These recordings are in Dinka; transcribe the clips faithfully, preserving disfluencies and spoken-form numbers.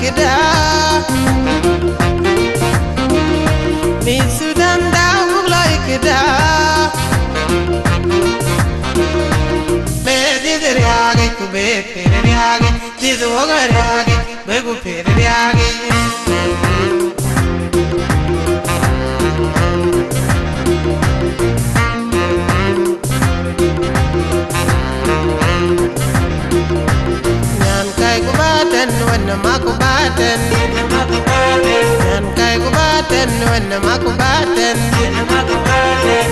Këda, mi Sudan da buk lɔi këda. Be dhiëth riääk yic, ku be pïr riääk yic, dhiëth wok riääk yic, be ku pïr riääk yic. Nyan kai ku batɛn, wën ma ku batɛn. Nyan kai ku batɛn, wën ma ku batɛn.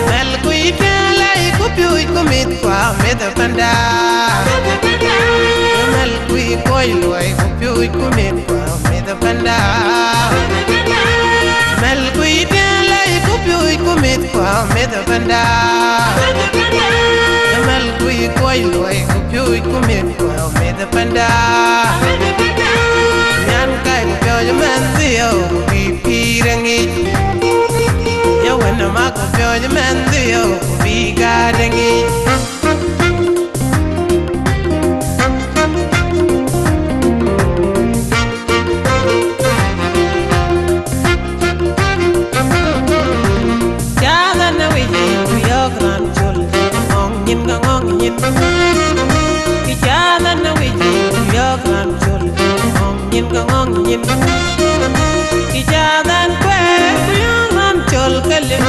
Mɛl ku yï piɛl lɛi ku piööc ku mïth kua mïth panda. Mɛl ku yï kuɔc luɔi ku piööc ku mïth kua mïth panda. Mɛl ku yï piɛl lɛi ku piööc ku mïth kua mïth panda. Mɛl ku yï kuɔc luɔi ku piööc ku mïth kua mïth panda. Nyan kai ku piɔ̈ɔ̈c mɛnh dhiëëu ku bï pïïr ë ŋic. Ye wën ë mak ku piɔ̈ɔ̈c mɛnh dhiëëu ku bï gaat ë ŋic. Cath an, awïc yïn ku yɔ̈ɔ̈k raan col, ŋɔ̈ŋ nyin ka ŋɔ̈ŋ nyin. Kï cath an, awïc yïn ku yɔ̈ɔ̈k raan col, ŋɔ̈ŋ nyin ka ŋɔ̈ŋ nyin. Kï cath an, kuɛɛr ku yɔ̈ɔ̈k raan col ke lim.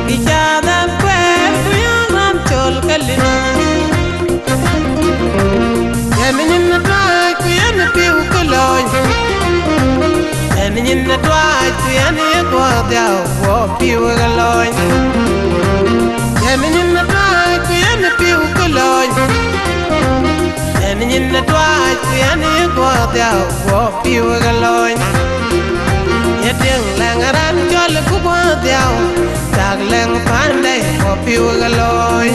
Kï cath an, kuɛɛr ku yɔ̈ɔ̈k raan col ke lim. Yɛn nyin ë tuaac ku yɛn ë pïu ke lony. Yɛn nyin ë tuaac ku yɛn ye guɔ dhiau guɔ pïu ke lony. Yɛn nyin ë tuaac ku yɛn ë pïu ke lony. Yɛn nyin ë tuaac ku yɛn ye guɔ dhiau guɔ pïu ke lony. Ye tiëŋ lɛŋ raan cɔl ku guɔ dhiau, tak lɛŋ paande guɔ pïu ke lony.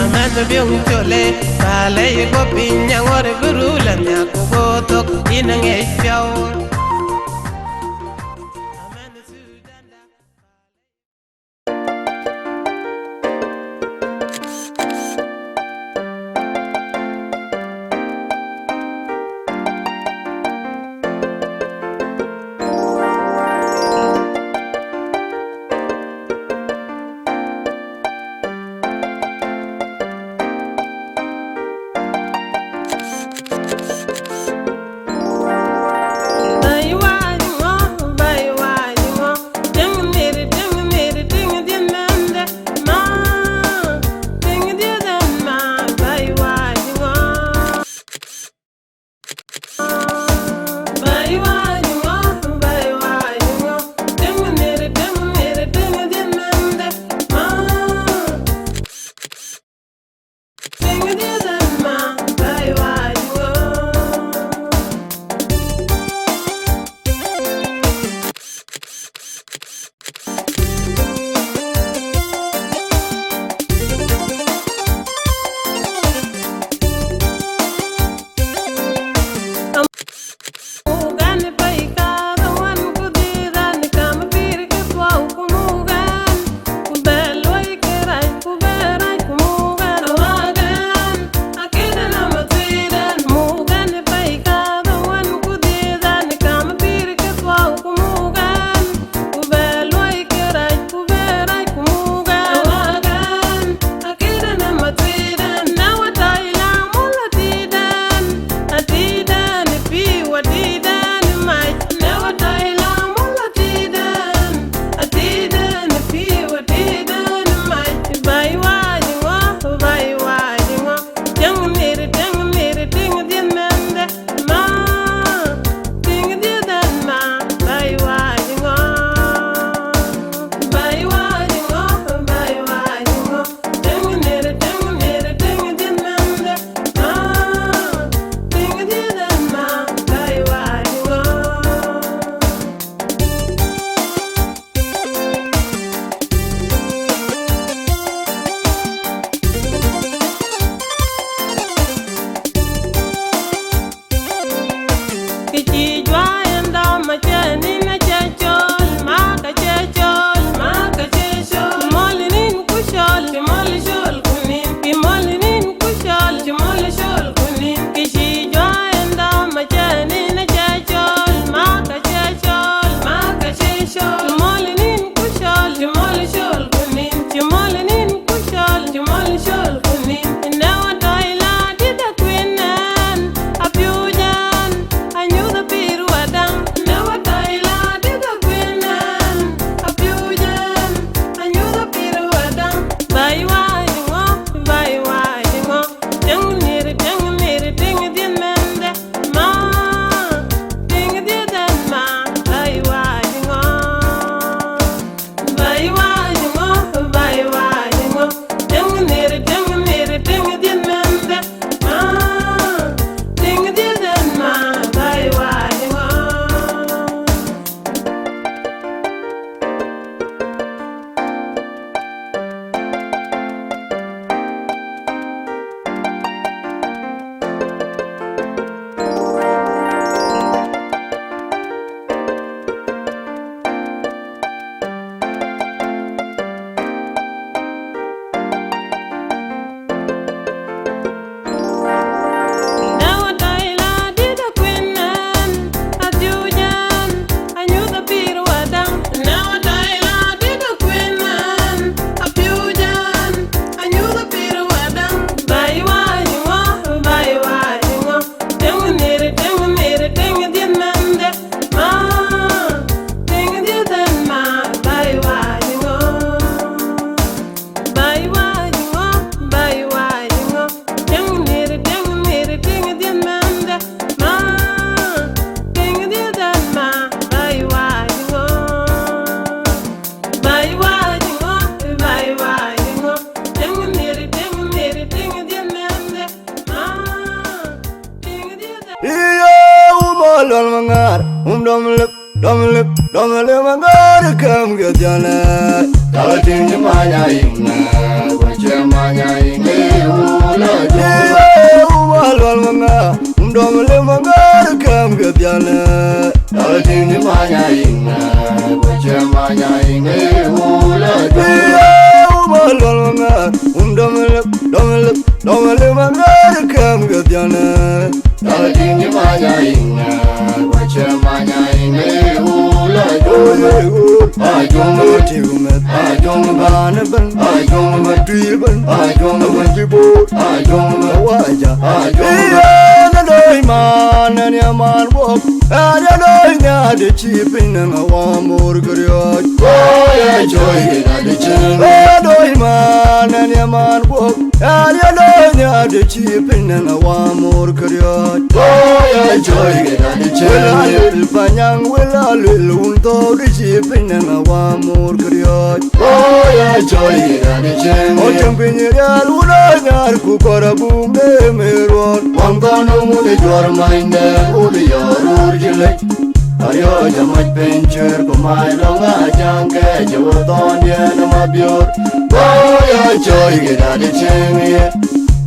Amɛn biöŋ cöle, ba lɛi guɔ piny aŋuɔ̈t bï ruu lɔ nhiak ku guɔ thok yïn aŋiɛc piɔ̈u. Kë cï juäi en dɔm acï nïn acï Lual Maŋar, um, dɔm lip, dɔm lip, dɔm lip Maŋar, käm ke dhialë. Tɔ̈ tïŋ cï manya yiŋ, ku cï manya yiŋ, ee, u la jɔ. Ee, u ba Lual Maŋar, um, dɔm lip Maŋar, käm ke dhialë. Tɔ̈ tïŋ cï manya yiŋ, ku cï manya yiŋ, ee, u la jɔ. Ee, u ba Lual Maŋar, um, dɔm lip, dɔm lip, dɔm lip Maŋar, käm ke dhialë. Tɔ̈ tïŋ cï manya yiŋ, ku cï manya yiŋ, ee, u la jɔ. Ajuɔŋ ë tïŋ meth, ajuɔŋ ë bän ëbën, ajuɔŋ ë bän tui ëbën, ajuɔŋ ë bän cï bor, ajuɔŋ ë bän waja, ajuɔŋ ë bän. Yen ë doi man, yen ye man guɔ̈p, yen ye doi nhiaar de cï piny nɛn awamor kë riɔ̈ɔ̈c. Woi, acɔi ke dade cieŋ. Yen ë doi man, yen ye man guɔ̈p, yen ye doi nhiaar de cï piny nɛn awamor kë riɔ̈ɔ̈c. Woi, acɔi ke dade cieŋ. Wël aluel Panyaŋ, wël aluel wun thɔ̈u de cï piny nɛn awamor kë riɔ̈ɔ̈c. Woi, acɔi ke dade cieŋ. Ɣɔn cieŋ piny rial wun anyar ku kɔr abum de me ruɔ̈ɔ̈n. Waŋ thɔn wun ë juɔ̈r many dɛ̈ɛ̈r wun ë yɔ̈ɔ̈r röör cï lec. Ariɔ̈ɔ̈c amac piny cuëër ku mac lɔ̈ŋ ajaŋ kɛc ë wä thɔn diɛ̈n ë mabiöör. Woi, acɔi ke dade cieŋ ye.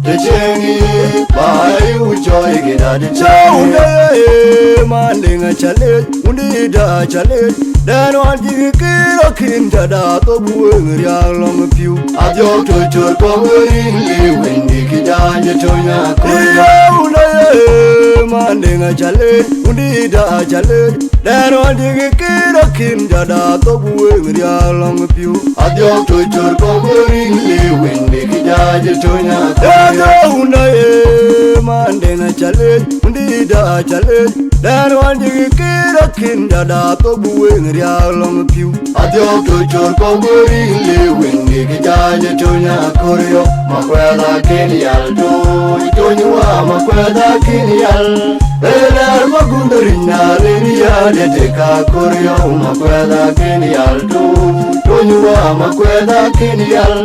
Të cieŋ ye, ba yu cɔi ke dade cieŋ ye. Cä wun ee, man deŋ acä lec, wun dïït acä lec. Dɛn ɣɔn cï kï rɔ̈ kïn jada thok weŋ riaak lɔ̈ŋ piu. Adhiɔ̈k tö cör kɔ̈k weriŋ le wëndï kï jany ë töny akölë. Ee, wun ee, man deŋ acä lec, wun dïït acä lec. Dɛn ɣɔn cï kï rɔ̈ kïn jada thok weŋ riaak lɔ̈ŋ piu. Adhiɔ̈k tö cör kɔ̈k weriŋ le wëndï kï jany ë töny akölë. Ee, wun ee, man deŋ acä lec, wun dïït acä lec. Dɛn ɣɔn cï kï rɔ̈ kïn jada thok weŋ riaak lɔ̈ŋ piu. Adhiɔ̈k tö cör kɔ̈k weriŋ le wëndï kï jany ë töny akölë. Makuɛth akën yal töny, töny wä makuɛth akën yal. Ee lɛ̈ɛ̈r magundë riny na len ya de tek akölë. Makuɛth akën yal töny, töny wä makuɛth akën yal.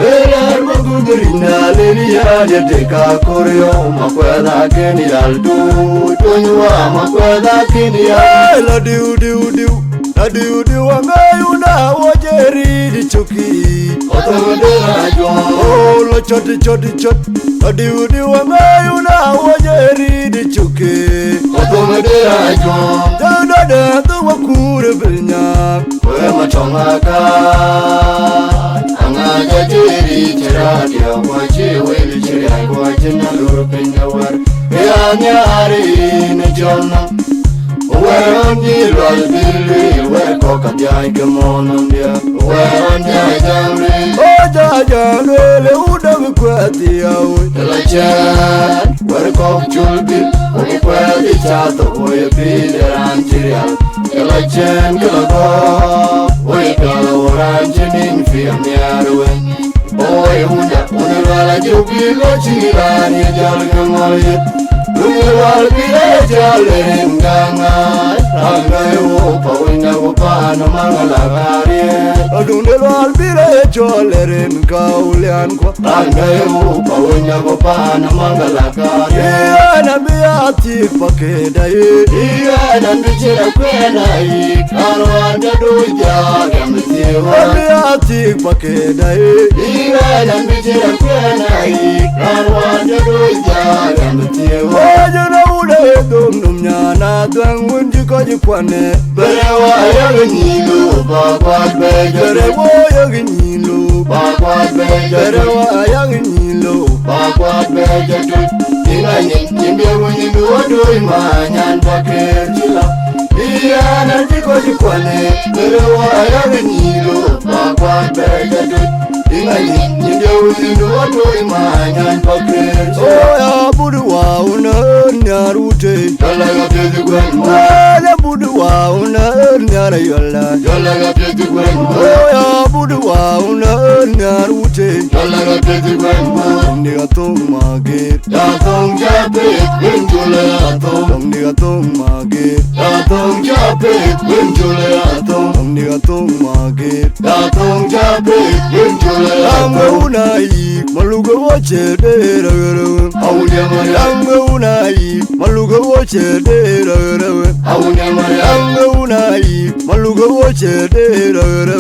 Ee lɛ̈ɛ̈r magundë riny na len ya de tek akölë. Makuɛth akën yal töny, töny wä makuɛth akën yal. Ee la diu, diu, diu, la diu, diu, aŋäc wun a wä jɛ riit cökï. Ɣɔthom de la juɔ̈ɔ̈m. Oh, la cɔt, cɔt, cɔt. Adiu, diu, aŋäc wun a wä jɛ riit cökï. Ɣɔthom de la juɔ̈ɔ̈m. Jɔn dɔdɛ thok wä kuur ë bil nyaak. Wëë matɔŋ akat. Aŋäc a jɛ riit cï radio, ku acï wël cï riac, ku acïn alur piny de wär. Ë ya nhiaar ë yïn ë jɔl nɔm. Wɛ̈ɛ̈r ɣɔn dï lual bï lueel, wɛ̈ɛ̈r kɔ̈k ka dhiac ke mɔ̈ɔ̈n nɔm diɛ̈. Wɛ̈ɛ̈r ɣɔn dï ajam lueel. O jajam lueel, ë wun däŋ kuɛth ya woi. Ke la cɛɛn, wɛ̈ɛ̈r kɔ̈k col bï, woi kuɛth ë ca thok, woi ë pïïr de raan cï rial. Ke la cɛɛn, ke la gɔ̈ɔ̈r, woi pial, woi raan cï nïn piɛth nhiaar wei. Oi, wunda, wunda lual ajök bï lɔ cï raan ye jɔl ke ŋɔl yeth. Wunda lual bï lɔ ye jɔl rin gaŋai. Raan bɛ ye wok pa wunda ku paan maŋ la karie. Wunda lual bï lɔ ye jɔl rin kaulian kuɔ. Raan bɛ ye wok pa wunda ku paan maŋ la karie. Yen abï a thiëk pa këda ye. Yen abï cïn akuɛn ayï. Raan wään jɔ dööc diaal gam thiëëk ɣɔn. Abï a thiëk pa këda ye. Bï raan an bï cïn akuɛn ayï. Raan wään jɔ dööc diaal gam thiëëk ɣɔn. Ë jɔn a wun ë dhom nöm nyan a dhuɛŋ wën cï kɔc kuan ë. Bere wa yak nyïn lo, ba kuat bɛ jɔ. Bere wo yak nyïn lo, ba kuat bɛ jɔ. Bere wa yak nyïn lo, ba kuat bɛ jɔ tut. Yïn a nyin, yïn bï wun yïn bï wa dööc ma nyan pa kër cï la. Bï raan an cï kɔc kuan ë, bere wa yak nyïn lo, ba kuat bɛ jɔ tut. Yïn a nyin, yïn bï wun yïn bï wa dööc ma nyan pa kër cï la. O ya bud wa wun ë nhiar wute. Jɔl la ka piöth guɛn bä. Wala bud wa wun ë nhiar yɔla. Jɔl la ka piöth guɛn bä. O ya bud wa wun ë nhiar wute. Jɔl la ka piöth guɛn bä. Dɔŋ di ka thok ma gir. Ya thok ja piöth guɛn jɔl la ya thok. Dɔŋ di ka thok ma gir. Ya thok ja Pek, wën jɔl ya thong. Thong ni ka thong ma gir. Ya thong ja pek, wën jɔl ya thong. Aŋ wun a yik, ma luk wo che de ra ra. Aŋ wun a yik, ma luk wo che de ra ra. Aŋ wun a yik, ma luk wo che de ra ra.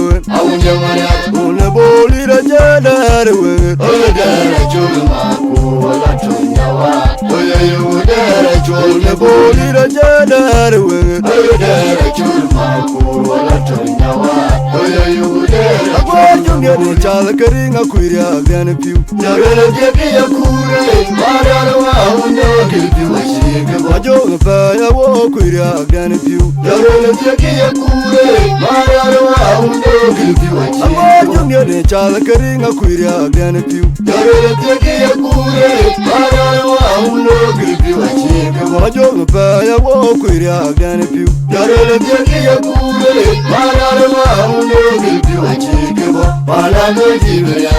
Wun e boli ra je de ra we. Oi de ra chul ma ku wala tun ya wa. Oye, oye, dere chul ne boli ra je dere we. Oye, dere chul ma kur wala tonya wa. Oye, oye, dere. Ago jum ye ni chal kering a kuiria gane piu. Jarele je ki ya kure, mara wa undo gil piu a chike ba. Ajo pa ya wo kuiria gane piu. Jarele je ki ya kure, mara wa undo gil piu a chike ba. Ago jum ye ni chal kering a kuiria gane piu. Jɔrël thiëk ye kuure, Marar wa undo gil piu a cïk bɔ. Majok pɛɛi a wo kuiria gɛn piu. Jɔrël thiëk ye kuure, Marar wa undo gil piu a cïk bɔ. Pala me jibiria,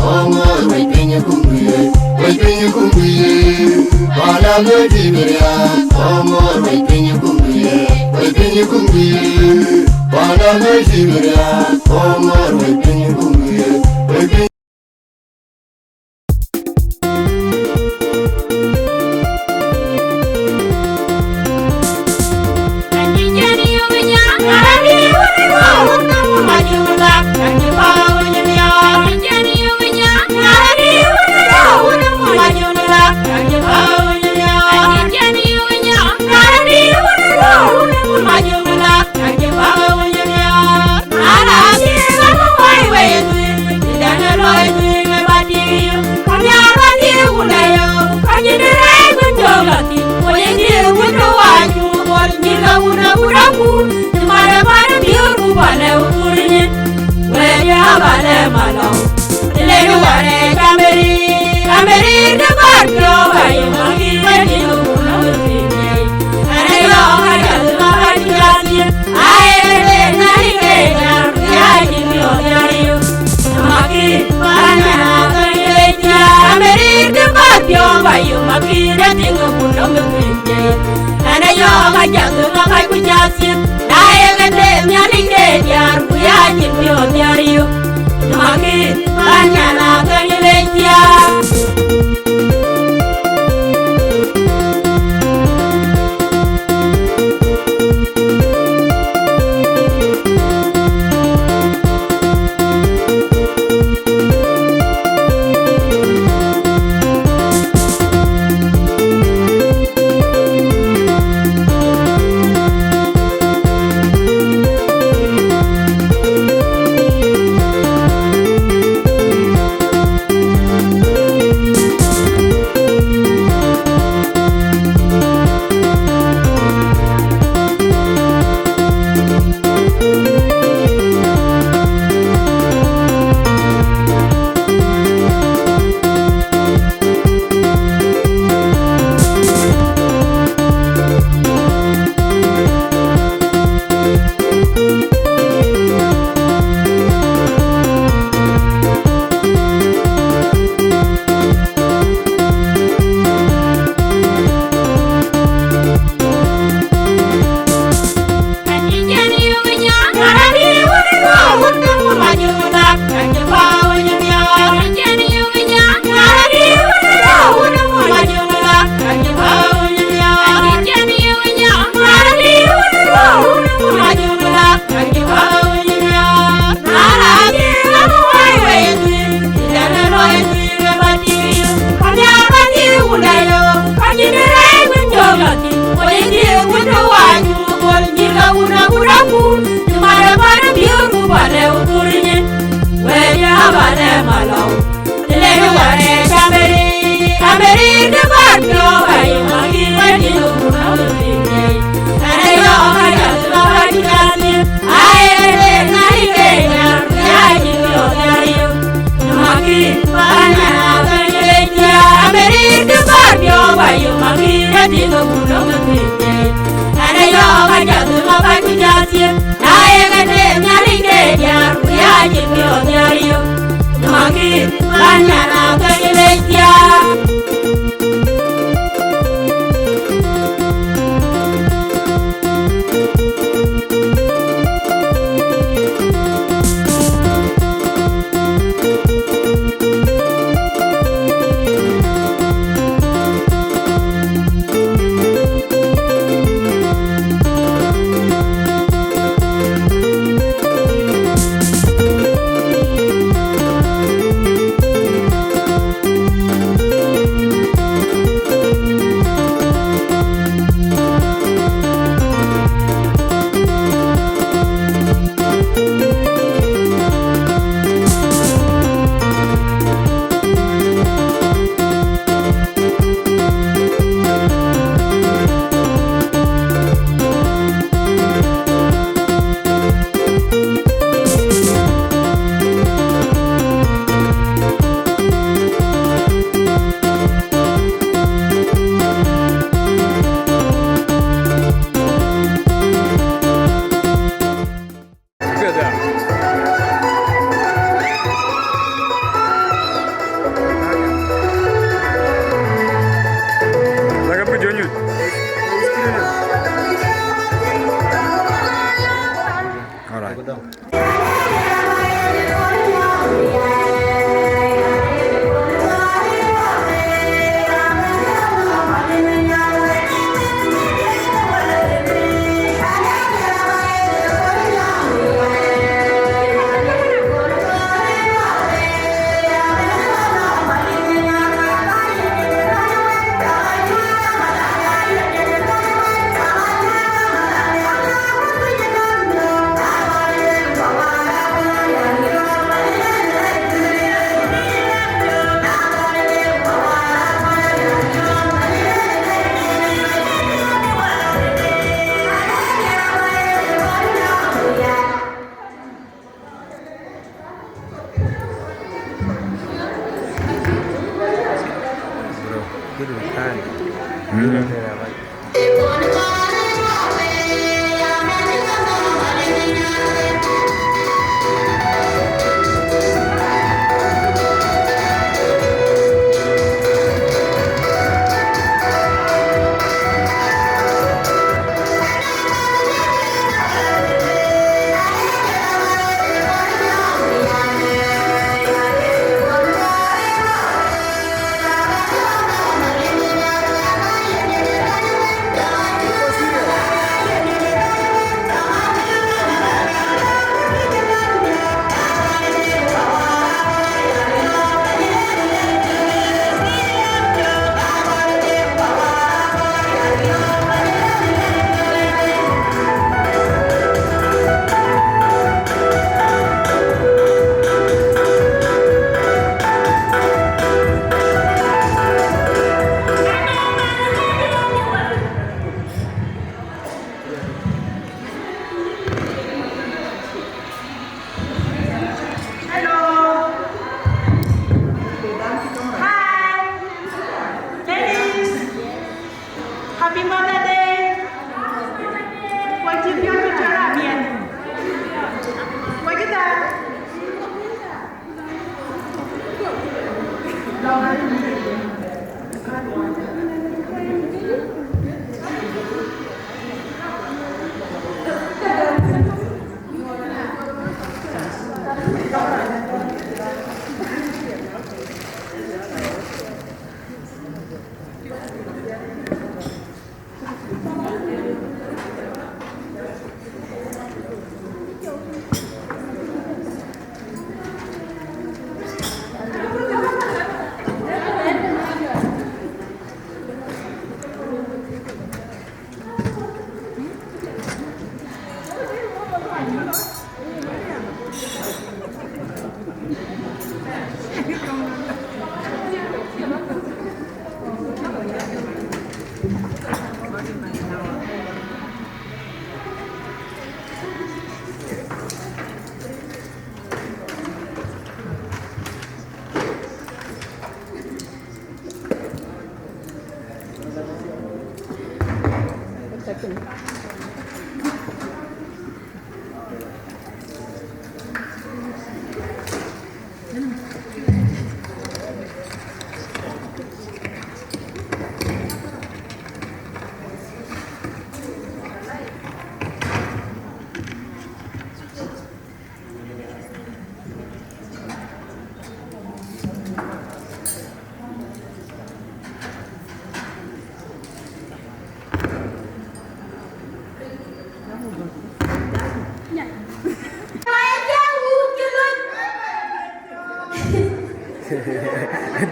omor wei piny kumbuye, wei piny kumbuye. Pala me jibiria, omor wei piny kumbuye, wei piny kumbuye. Pala me jibiria, omor wei piny kumbuye, wei piny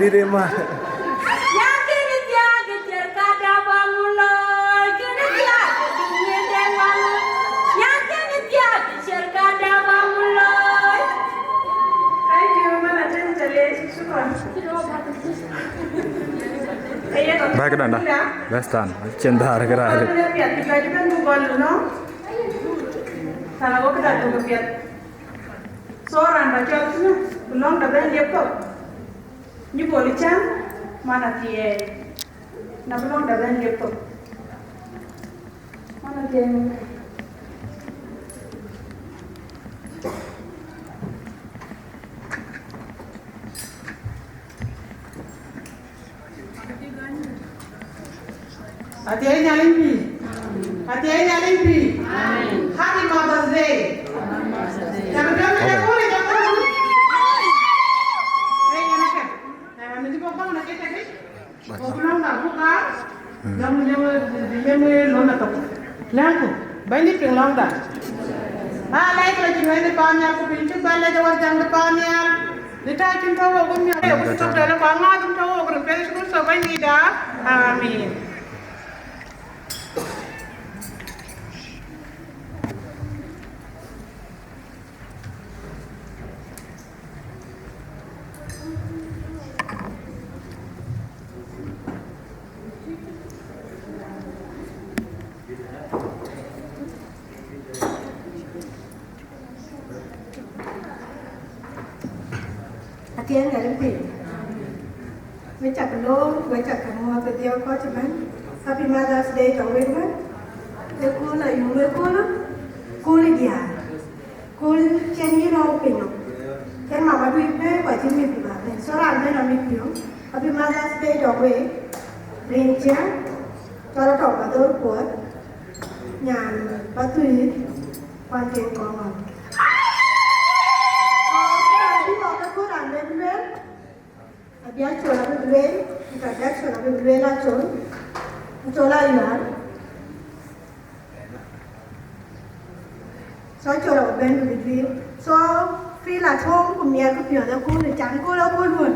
Dït ë ma. Thank you, mana tënë të leec, shukran. Bäk danda, bäk stand, cïn dhäär kërɛɛc. Piath, kë juëc bɛ̈n buk gɔl, no? Thaŋ awok da duk piath. So, raan ba cɔl tënë, ku lɔ̈ŋda bɛ̈n liep thok. Nyi bol cän, mana thiëëc. Na bï lɔ̈ŋda bɛ̈n liep thok. Mana thiëëc. Athiɛɛi Nhialic pïïr. Athiɛɛi Nhialic pïïr. Happy Mother's Day. Cak dɔm ë jakur, ë jakur. Ë, yɛn akɛ. Ë, në cï bɔ̈ bäŋ në kë cak ic. Bɔ̈ ku lɔ̈ŋda buk kaar. Lɔ̈ŋ, lɔ̈ŋ, lɔ̈ŋ, lɔ̈ŋ ë thok. Lɛ̈ŋku, Bɛ̈nydït piŋ lɔ̈ŋda. Aa, lɛc kɔc cï wël ë paannhial ku piny cï bɛ̈n lɛc ë wär jäŋ de paannhial. Në tac cïn tɔ̈u wok ë miɔ̈c, ku cï thok tɛ̈n ë kuaŋ ŋɔ̈ɔ̈th cïn tɔ̈u wok rin Yecu Kërtho Bɛ̈nydïtda. Amin. Athiɛɛi Nhialic pïïr. Wek cak loor, wek cak muɔ̈ɔ̈th ë dhiau kɔc ëbɛ̈n. Happy Mother's Day tɔ̈ wek ëbɛ̈n. Ë kööl ayum, ë kööl, kööl ë diäär. Kööl cïn yï rɔ̈ɔ̈k piny nɔm. Cïn mama dui bɛ̈ɛ̈i, ku acïn mïth bï bä bɛ̈n. So raan bɛ̈n amit piɔ̈u. Happy Mother's Day tɔ̈ wek. Rin ciëën, cɔl atɔ̈ bä dhor kuɔɔth. Nyan bä thuëëc. Kuan tiŋ kɔŋ ɣɔn. Kë raan bï ɣɔn ke kuöör raan bï lueel, abï Acol abï lueel, ku ka bï Acol abï lueel Acol, Acol Ayual. So Acol abï bɛ̈n bï lueel. So feel at home ku miɛt ku piɔ̈ɔ̈th ë kööl ë can kööl ë kööl duön.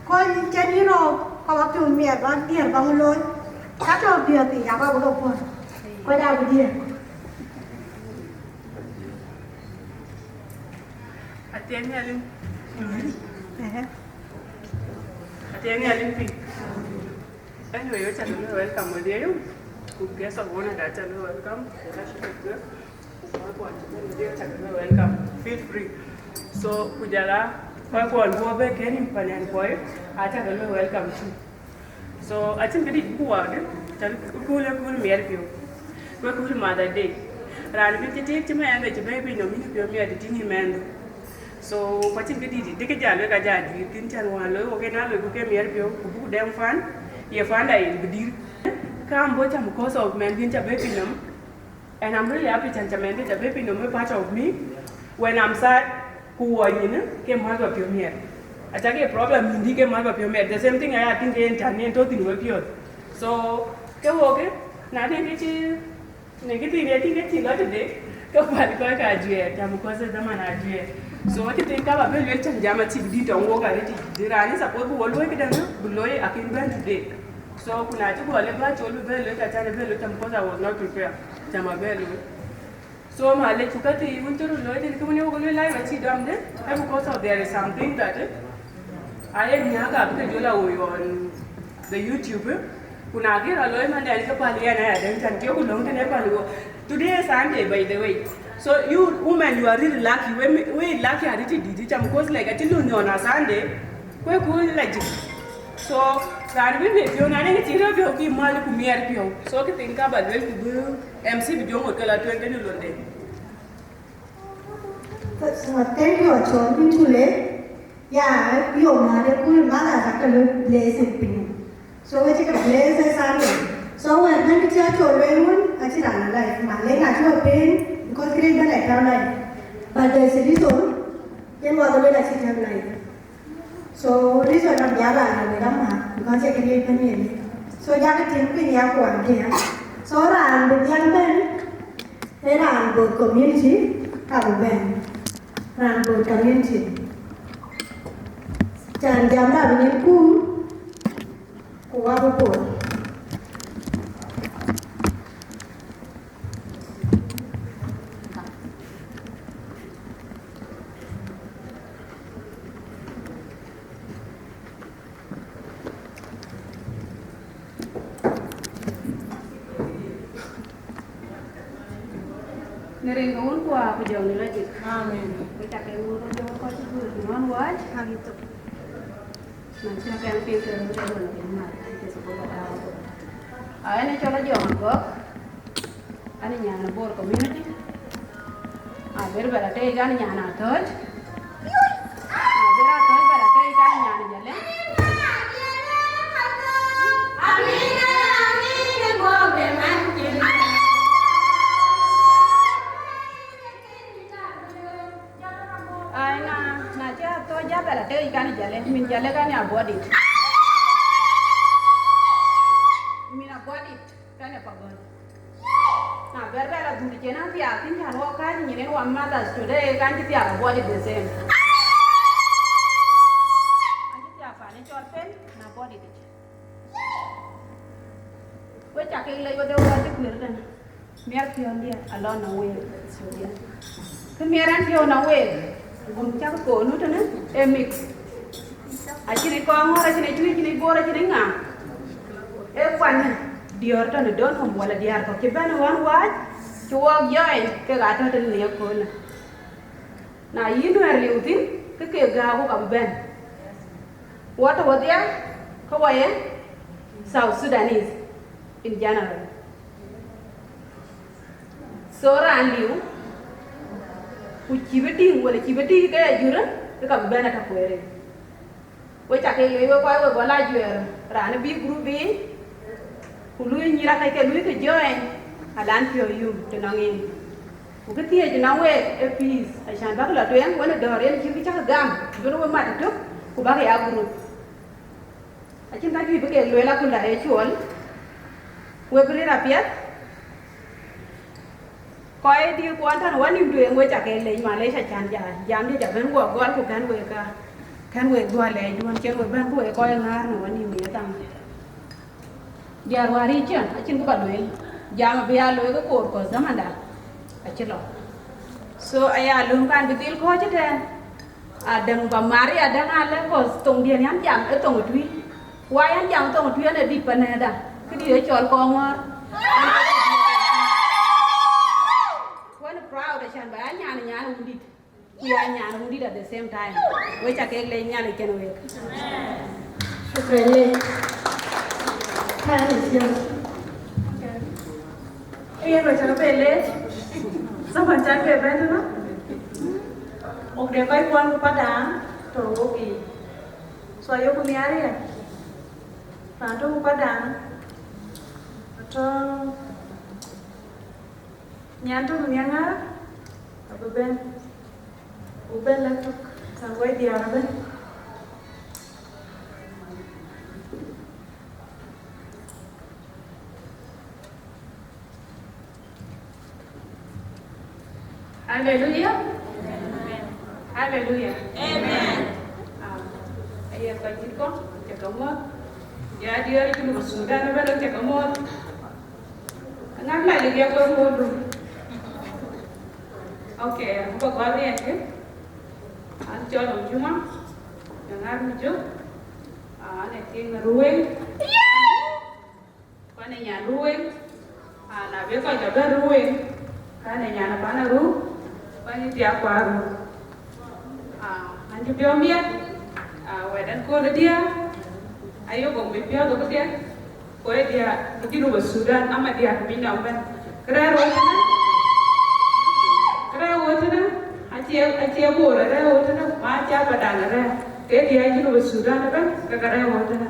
Kööl cïn yï rɔ̈ɔ̈k ka bä piɔ̈ɔ̈th miɛt bä diɛɛr bä ŋö looi. Ka tɔ̈ piɔ̈ɔ̈th thii abä bï ke puɔ̈l. Kɔc abï diɛɛr. Athiɛɛi Nhialic. Ehe. Athiɛɛi Nhialic pïïr. Anyway, we cak lɔ welcome with you. Ku guest of honor da cak lɔ welcome. Ku ka shi ku ku. Ku ka ku anti cak lɔ welcome. Feel free. So ku jala ka ku an ku be keni panen boy. A cak lɔ welcome too. So acïn këdït buk waakde, can kööl ë kööl miɛt piɔ̈u, ku ë kööl Mother Day. Raan bï cï tik cï mɛɛnde cï bɛ̈ɛ̈i piny nɔm yïn piɔ̈u miɛt tïŋ yï mɛɛndu. So ku acïn këdït dï kë jal wek ajal juiir thïn, can wään loi wok en aa loi ku ke miɛt piɔ̈u, ku buk dɛm fan, ye fanda yen bï dïr. Kaam bɔ̈ cam because of mɛnhdiɛ̈n ca bɛ̈ɛ̈i piny nɔm. And I'm really happy cän ca mɛnhdiɛ̈ ca bɛ̈ɛ̈i piny nɔm ë part of me. When I'm sad, ku wɔ nyin ke mäth bä piɔ̈u miɛt. Aca ke problem nyin dï ke mäth bä piɔ̈u miɛt. The same thing aya tïŋ ke yen cän yen tɔ̈ thïn we piɔ̈ɔ̈th. So ke wok, na tïŋ ke cï, në kë thïn ye tïŋ ke cï lɔ tëde, ke päl kɔc ka ajuɛɛr, cam kɔc ë dhaman ajuɛɛr. So acï thïn ka bä bɛ luel cän jam acïk dït tɔŋ wok arëtic. Dï raan ë suppose bï wɔ luɔi këdäŋ bï looi akën bɛ̈n today. So ku na cï guɔ le bä col bï bɛ luel ka cän ë bɛ luel cam because I was not prepared. Cam abɛ luel. So malec, ku ka thii wun cï röt looi tënë, kë wun ye wok lueel live acï dɔm de, ee because of there is something that, eh, aye nyääk abï ke jɔl a woi on the YouTube, eh, ku na kë rɔt looi man dɛn ke päl yɛn aya dɛn can tiök ku löŋ tënë päl wo. Today is Sunday, by the way. So you women, you are really lucky. We, we lucky a riti dït cam, because, like, acï löŋ on a Sunday, ku ë ku la jik. So raan bï bï piɔ̈u, na nɛŋ cï rɔt piɔ̈u kï mal ku miɛɛr piɔ̈u. So kë thïn ka ba lueel ku bï M C bï jɔ ŋot ke la tueŋ kenë londe. Thank you, Achol. Min tule. Ya, yo ma de kul ma da ka lo blessing piny. So we take a blessing Sunday. So we when we tell to we won, I see that life. Ma le na to pain because great that I tell life. But there's a reason. Then what the way I see tell life. So reason of jaba na we dama because I create piny. So jaba tin piny ya kuan dia. So raan bï dhial bɛ̈n, ee raan Bor community abï bɛ̈n. Raan Bor community. Can jam da bï nyin kum, ku wabï Bor. Në rin ke Wun ku Wät ku Jɔŋdït Lajik. Amen. Ku cak ke Wun ku Jɔŋ kɔc cï guur në ɣän wäc. Ak yï thok. Man cï kɛn piŋ ke röt ë ɣön piny mat, cï thok bä daau. A ɣɛn ë cɔl Ajɔŋ Agɔk. An nyan Bor community. A ber bɛ la tei kan nyan Athööc. A ber Athööc bɛ la tei kan nyan Jalë. Ai na, na ca Athööc ja bɛ la tei kan Jalë, min Jalë kan ya Abuɔdit. Min Abuɔdit kan ya Pagöl. Na ber bɛ la dhur cïn an thiaak thïn, cän wɔ kääc nyin en wɔ Mothers Today kan cï thiaak Abuɔdit the same. An cï thiaak pan ë cɔl Pen na Abuɔdit yic. We ca kek lec wede wɔ cï kuër tën. Miɛt piɔ̈ndiɛ̈ alɔ nɔŋ week. Kë miɛt ɛn piɔ̈u nɔŋ week, gum cak koonu tënë ee mix. Acïn ë kɔŋ ŋɔ̈r, acïn ë cuëc, acïn ë bor, acïn ë ŋa. Ee kuan diäär tɔ̈ në Donholm wala diäär kɔ̈k cï bɛ̈n ɣän wäc, cï wɔk join kek atɔ̈ tënë në yeköölë. Na yïn Nuɛɛr liu thïn, ke ke gääu ku ka bï bɛ̈n. Wɔ tɔ̈ wɔdhia, ke wɔ ye South Sudanese in general. So raan liu, ku cï bï tïŋ, wala cï bï tïŋ ke ya jurë, ke ka bï bɛ̈n atɔ̈ kueer. We ca ke lec we kɔc we gɔl ajuɛɛr, raan bï group bï, ku luui nyïïr akëc ke luui ke join, alan piɔ̈u yum të nɔŋ en. Ku kë thiëëc nɔŋ week ee peace, acan bäk lɔ tueŋ wën ë dɔ̈ɔ̈r yen cïn kë cäk gam, duɔ̈n we mat ëtök, ku bäk ya group. Acïn ka juëc bï kek lueel aköl da ye cuɔl, we bï rëër apiɛth. Kɔc ë dïïr kuɔn tɔ̈ në wä nïm tueŋ we ca ke lec, malec acan ja jam dï ca bɛ̈n guɔ gɔl ku kɛ̈n wek ka, kɛ̈n wek dhuɔl lɛɛc duɔ̈n cïn we bɛ̈n ku wek kɔc ë ŋäär në wä nïm ye thaŋ. Diäär wäär yic cïn, acïn kë ba lueel. Jam abï ya lueel ke koor kɔ̈th dhamanda acï lɔ. So aya löŋ kan bï dhil kɔ̈ɔ̈c ëtɛ̈ɛ̈n. Adäŋ ba mar ya adäŋ alë kɔ̈th thoŋdiɛ̈n yan jam ë thoŋ ë tui. Wa yan jam thoŋ ë tui an ë dït pa nɛ̈ɛ̈da. Këdï ë cɔl kɔŋ ŋɔ̈ɔ̈r. Wën proud acan ba ya nyan nyan wundït. Ku ya nyan wundït at the same time. We ca kek lec Nhialic kën wek. Shukran lek. Time is yours. Yen we ca ke be lec. Zaman ca ke be tënë. Wok de kɔc kuɔn ku Padaŋ, to wok yiic. So ayoku nhiaar ya. Raan tök ku Padaŋ, atɔ̈ nyan tök Miaŋar, abï bɛ̈n. Ku bɛ̈n la tök, than wai diäär abɛ̈n. Haleluya. Haleluya. Amen. Ah, aye kɔc dït kɔ̈k, cä ke muɔ̈th. Ya diäär Junub Sudan ëbɛ̈n, cä ke muɔ̈th. Ŋak la lek ya kɔc muɔ̈th du. Okay, abä gɔl riɛnke. An cɔl Juma, në ŋar mi jök, an ë tiŋ Ruweng, ku an ë nyan Ruweng, an abï kɔc abɛ̈n Ruweng, ku an ë nyan ë pan Aru, ku an ë diäk ku Aru. Ah, an cï piɔ̈u miɛt, ah, wɛ̈t ɛn kööl ë diäär, ayok ɣok bï piɔ̈ɔ̈th ë këdiɛ̈, ku ë diäär ë Junub Sudan, ama diäär bï nɔm bɛ̈n. Kërɛɛr ɣööt ënë, kërɛɛr ɣööt ënë, acie, acie Bor ë rɛ̈ɛ̈r ɣööt ënë, ma acie Padaŋ ë rɛ̈ɛ̈r, ke diäär ë Junub Sudan ëbɛ̈n, ke kërɛɛr ɣööt ënë.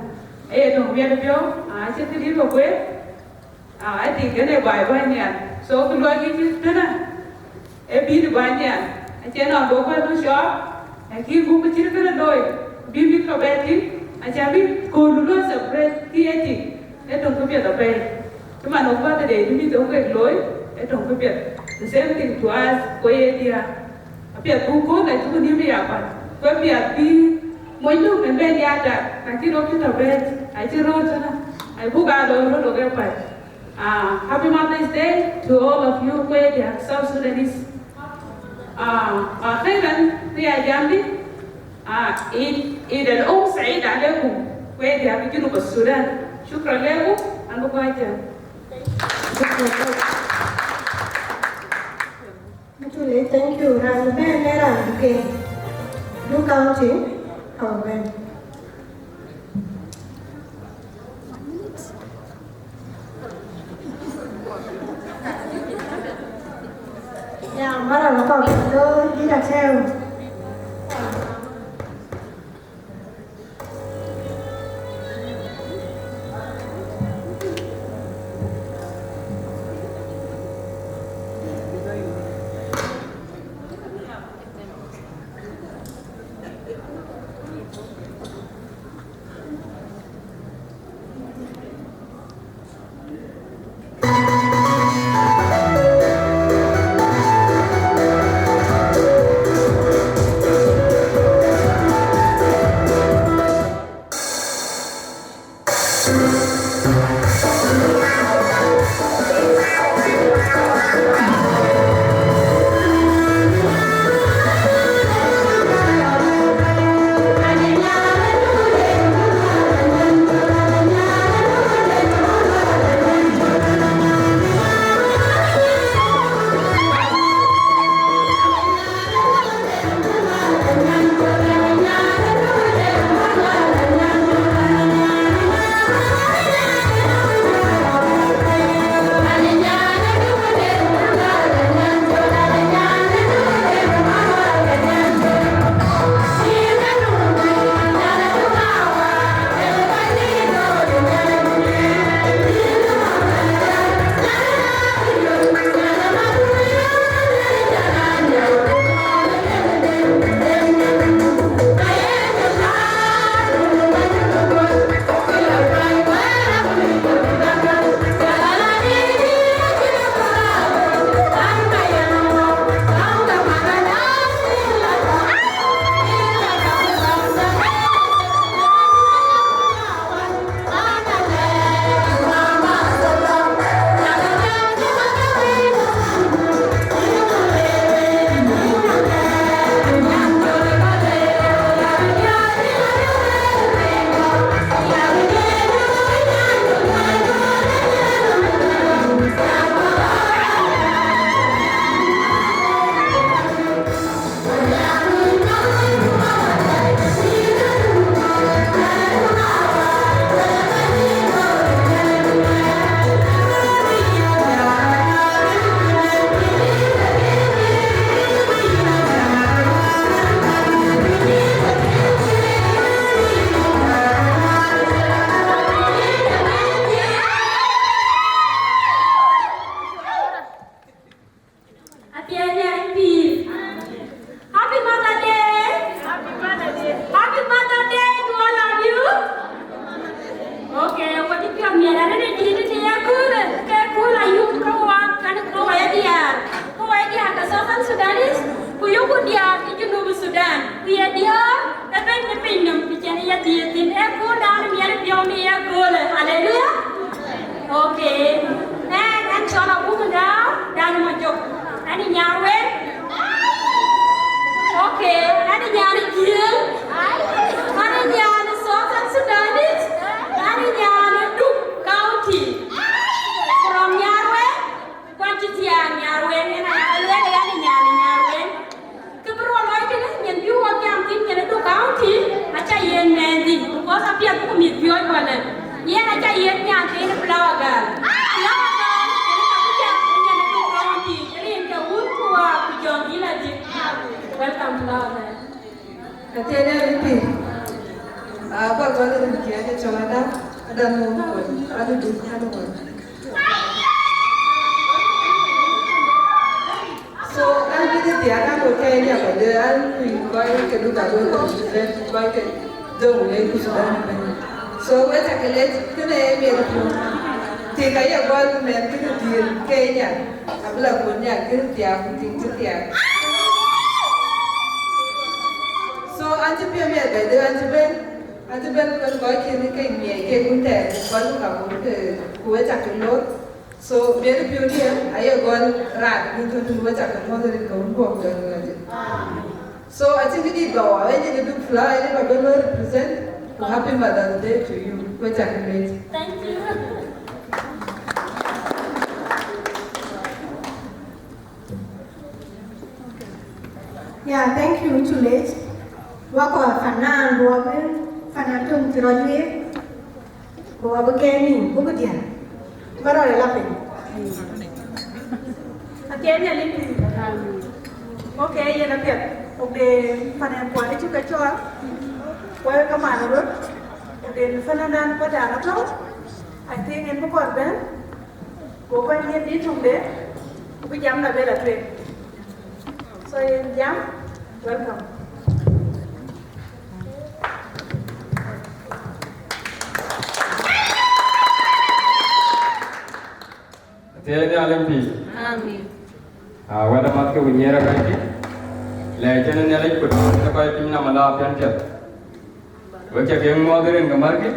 Ee ye töŋ miɛt piɔ̈u, ah, acïn këdït kɔ̈k kueer, ah, I think kënë baai bäny nhial. So, kë luɔi kï cït tënë, ee bïït bäny nhial. Acie nɔn bɔ̈ kuɛ̈n nu cɔɔk, lakin buk kë cït kënë looi, bï mïth ke bɛ tïŋ, acie bï kööl looi separate kï ye tïŋ, ee töŋ këpiɛth apɛi. Cï man ɣok birthday cï mïth ɣok kek looi, ee töŋ këpiɛth. The same thing to us, ku ye diäär. Apiɛth buk kööl acï ku nïïm ya päl. Ku apiɛth bï mony nu ëbɛ̈n ya tak, lakin ɣok cï tɔ̈ bɛ̈ɛ̈c, acï röör tënë, ai buk aa lɔ röt ɣok ë päl. Ah, happy Mother's Day to all of you, ku ye diäär South Sudanese. Ah, akhiran, ku ya jambi, ah, Eid, Eid al-Um Said alaikum, ku ye diäär Junub Sudan. Shukran lekum, an buk waja. Actually, thank you. Raan bɛ̈n ë raan duken. Du County, oh, bɛ̈n. Ya, mara la kɔk, do dït atɛ̈ɛ̈u. Athiɛɛny Alin Pïr. Ah, ba gɔl rin kiɛ̈ɛ̈k ë cɔl Ada, Ada Nuɔm Kuɔl, Ada Duk, Ada Wal. So, an bï thiaak, an ku Kenya, ba de, an ku kɔc ke Duk abï represent kɔc ke Jonglei ku Sudan ëbɛ̈n. So, we cä ke lec, kënë ee miɛt piɔ̈u. Tik aye gɔl ku mɛn kënë dhil Kenya, abï la kuɔn nhial kënë thiaak ku tik cï thiaak. So, an cï piɔ̈u miɛt ba de, an cï ben, an cï ben, ben kɔc kën ke ŋiɛc ke kun thɛɛr, ku kɔc ku ka kun ke, ku we cä ke lor. So, miɛt piɔ̈u diɛn aye gɔl raan, ku thun thun we cä ke muɔ̈th rin ke wun buɔk dɔn ŋäc. So, I think it is our, I think it is fly, I think I will represent. Happy Mother's Day to you. We cä ke lec. Thank you. Yeah, thank you, Chulech. Wako fanan, wako fanan tum tirojwe. Ku abï kɛ̈ɛ̈k nïïm, buk diäär, bä rɔt ë la piny. Athiɛɛny Alin Pïr. Okay, yen apiɛth. Wok de pan ɛn kuan ë cï ke cɔɔl, wek ke man röt, wok de fananan kuat dan atɔ̈u. I think en bï kɔn bɛ̈n, go bɛ̈n yen dït töŋde, ku bï jam la bɛ la tueŋ. So yen jam, welcome. Athiɛɛny Alin Pïr. Amen. Ah, wɛ̈t amath ke ku nyiɛɛr arɛɛcï. Lɛɛc cïn Nhialic ku tɔ̈u në kɔc piny nɔm ala piɛn piɛth. Wek cä ke muɔɔth rin ke märkï.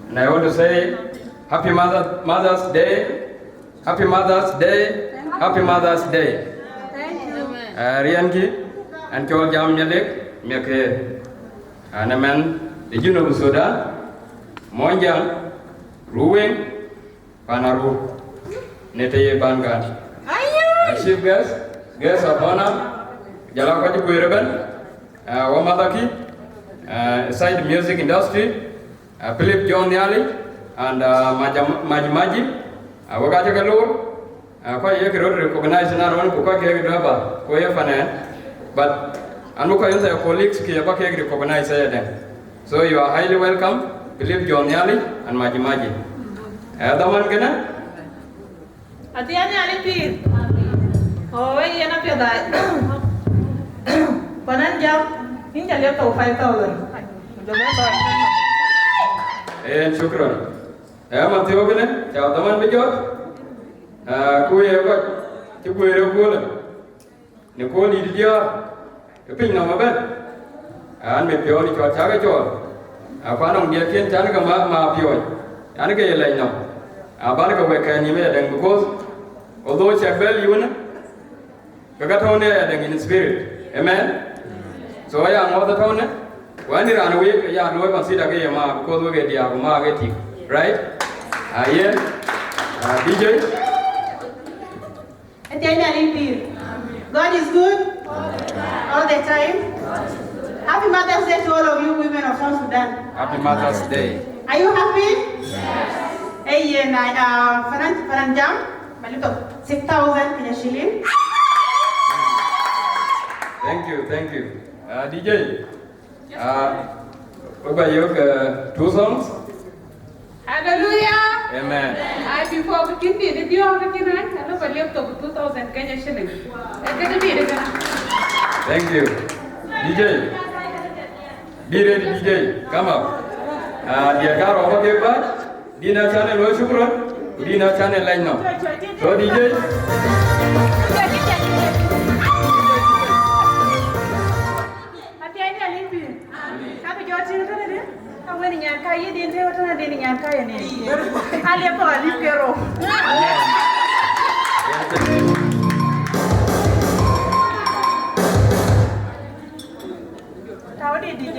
And I want to say, Happy Mother, Mother's Day. Happy Mother's Day. Happy Mother's Day. Thank you. Ah, riɛnkï, ɛn cɔl jam Nhialic, miɛkë. An ëmɛn ë Junub Sudan, Muɔnyjäŋ, Ruweŋ, Panaruu, në të ye ban gan. Ah, chief guest, guest of honor, jɔl a kɔc guëër ëbɛ̈n, ah, wä mathakï, ah, side music industry, ah, Philip John Nhialic, and, ah, Maja-, Maji Maji, ah, wek acä ke loor, ah, kɔc ye ke röt recognize na rɔn ku kɔc ke ke dua ba, ku ye fanan, but anu kɔc ye colleagues kï ye ba ke recognize ayadɛ̈ŋ. So you are highly welcome, Philip John Nhialic and Maji Maji. Eh, dhaman kënë? Athiɛɛny Alin Pïr. Oh, we yen apiɛth ai. Panan jam, in cä liep thou five thousand. Eh, shukran. Eh, man thiɔ̈k kënë, cä dhaman bï jɔt. Eh, ku ye kɔc cï guëër ë köölë. Në kööl dït diäär ë piny nɔm ëbɛ̈n, an, mit piɔ̈ɔ̈th cɔl cäk ë cɔɔl, akuan nɔŋ diɛtkiɛn can ke ma, ma piɔ̈ɔ̈c, an, ke ye lɛc nɔm, aban ke wek kɛn nyïm ayadɛ̈ŋ, because although cäk bɛ̈l yuunë, ke ka tɔ̈u në ayadɛ̈ŋ in spirit. Amen. So aya ŋuɔth ë tɔ̈u në, ku ɛn raan wek ya luɔi consider ke ye ma, because wek ee diäär ku ma ke tik, right? Ayen, ah, D J. Athiɛɛny Alin Pïr. God is good all the time. Happy Mother's Day to all of you women of South Sudan. Happy Mother's Day. Are you happy? Yes. Hey, yeah, na, uh, fanan, fanan jam, malipo six thousand Kenya shilling. Thank you, thank you. Uh, D J. Ah, we ba yök, eh, two songs. Hallelujah. Amen. Ai, before we kin di di dio we kin ai, alo ba liep to two thousand Kenya shilling. Eh, ke di di kana. Thank you. D J. Be ready, D J. Come up. Ah, dia karo ba ke ba. Dina channel wa shukran. Dina channel line now. So D J. Athiɛɛny Alin Pïr. Ka bï jɔ tïŋ tënë dï, ka wën nyan ka yï din tëë wä tënë din nyan ka yï ni. Aliep kɔn aliep ke rou. Tau di D J.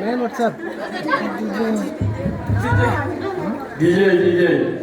Man, what's up? D J, D J.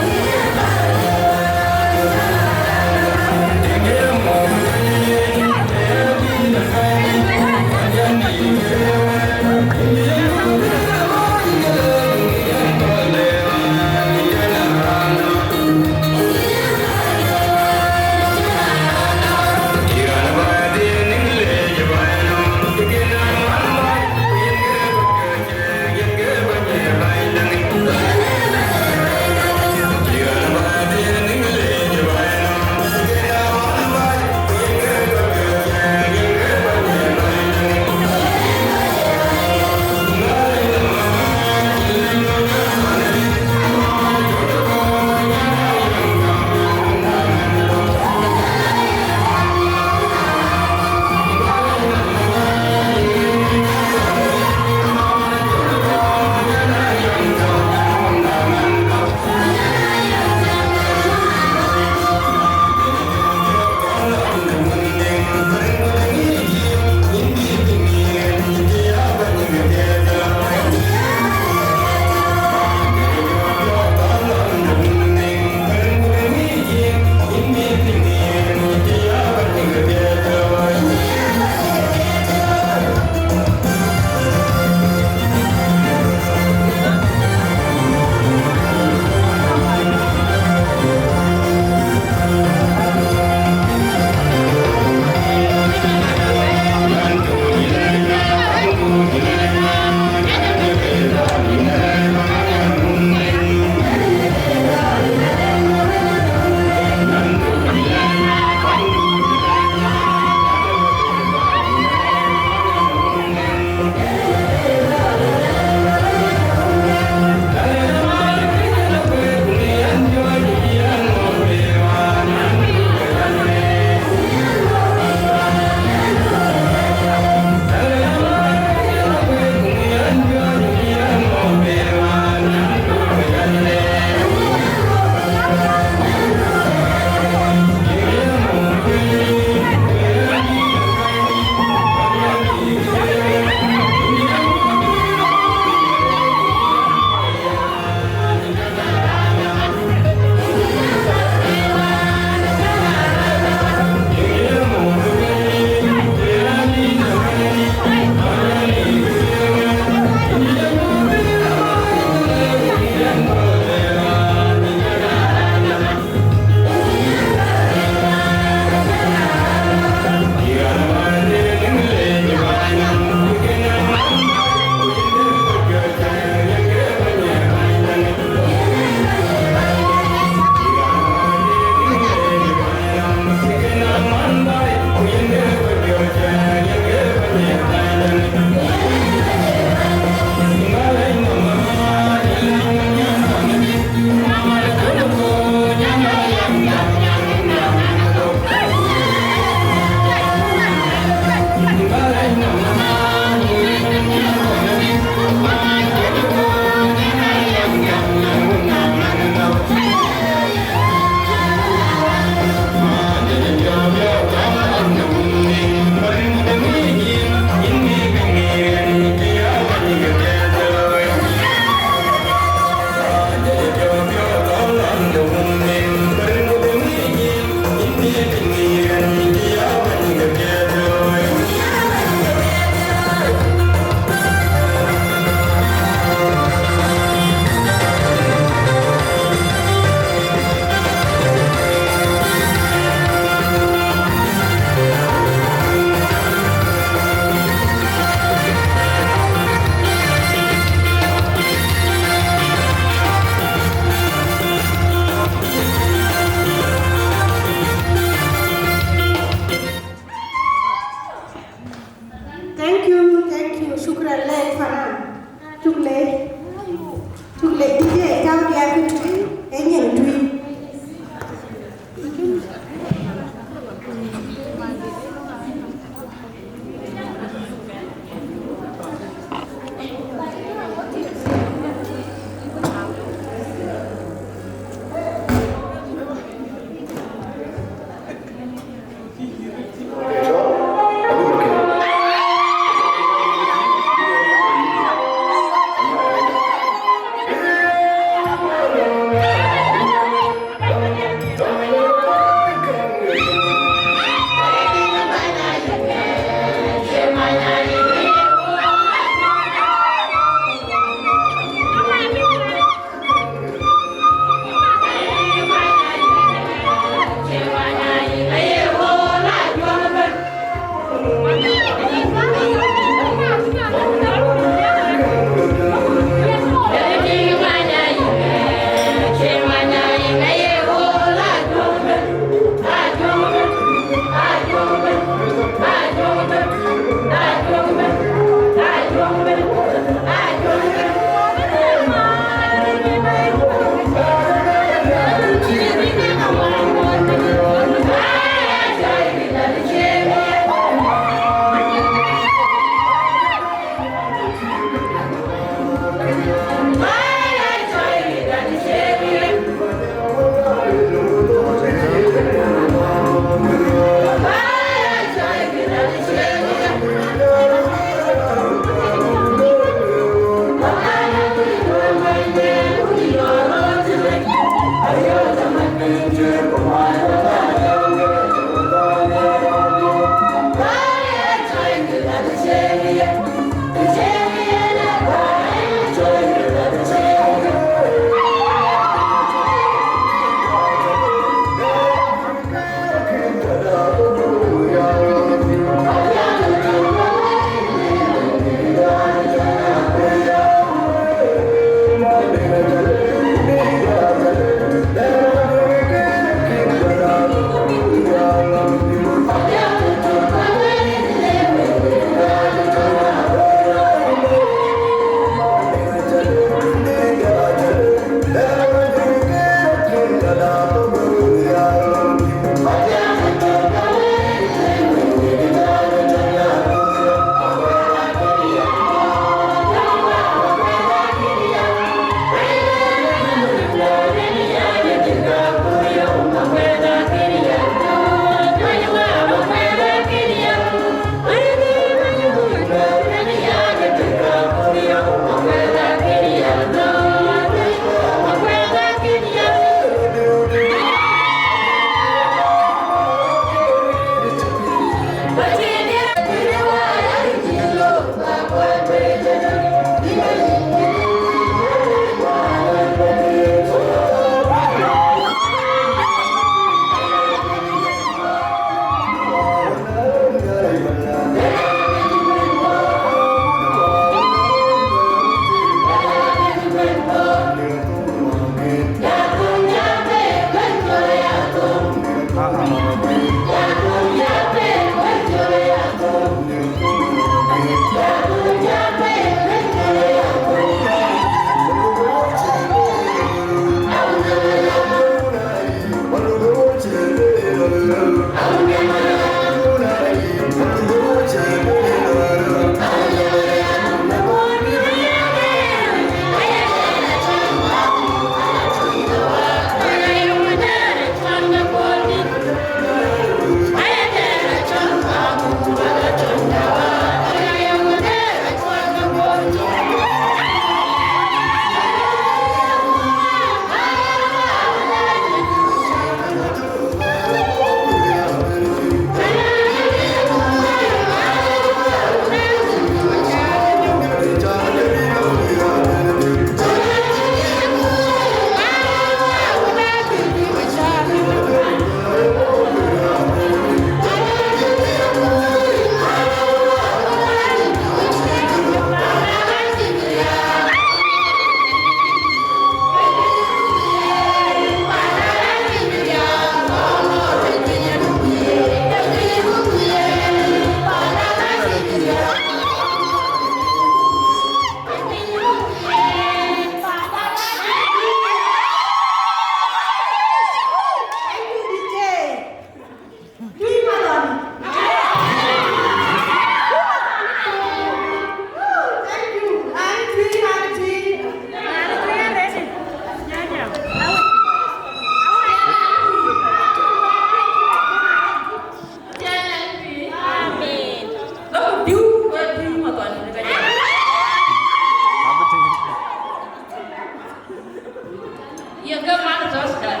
Ye ke man South Sudan.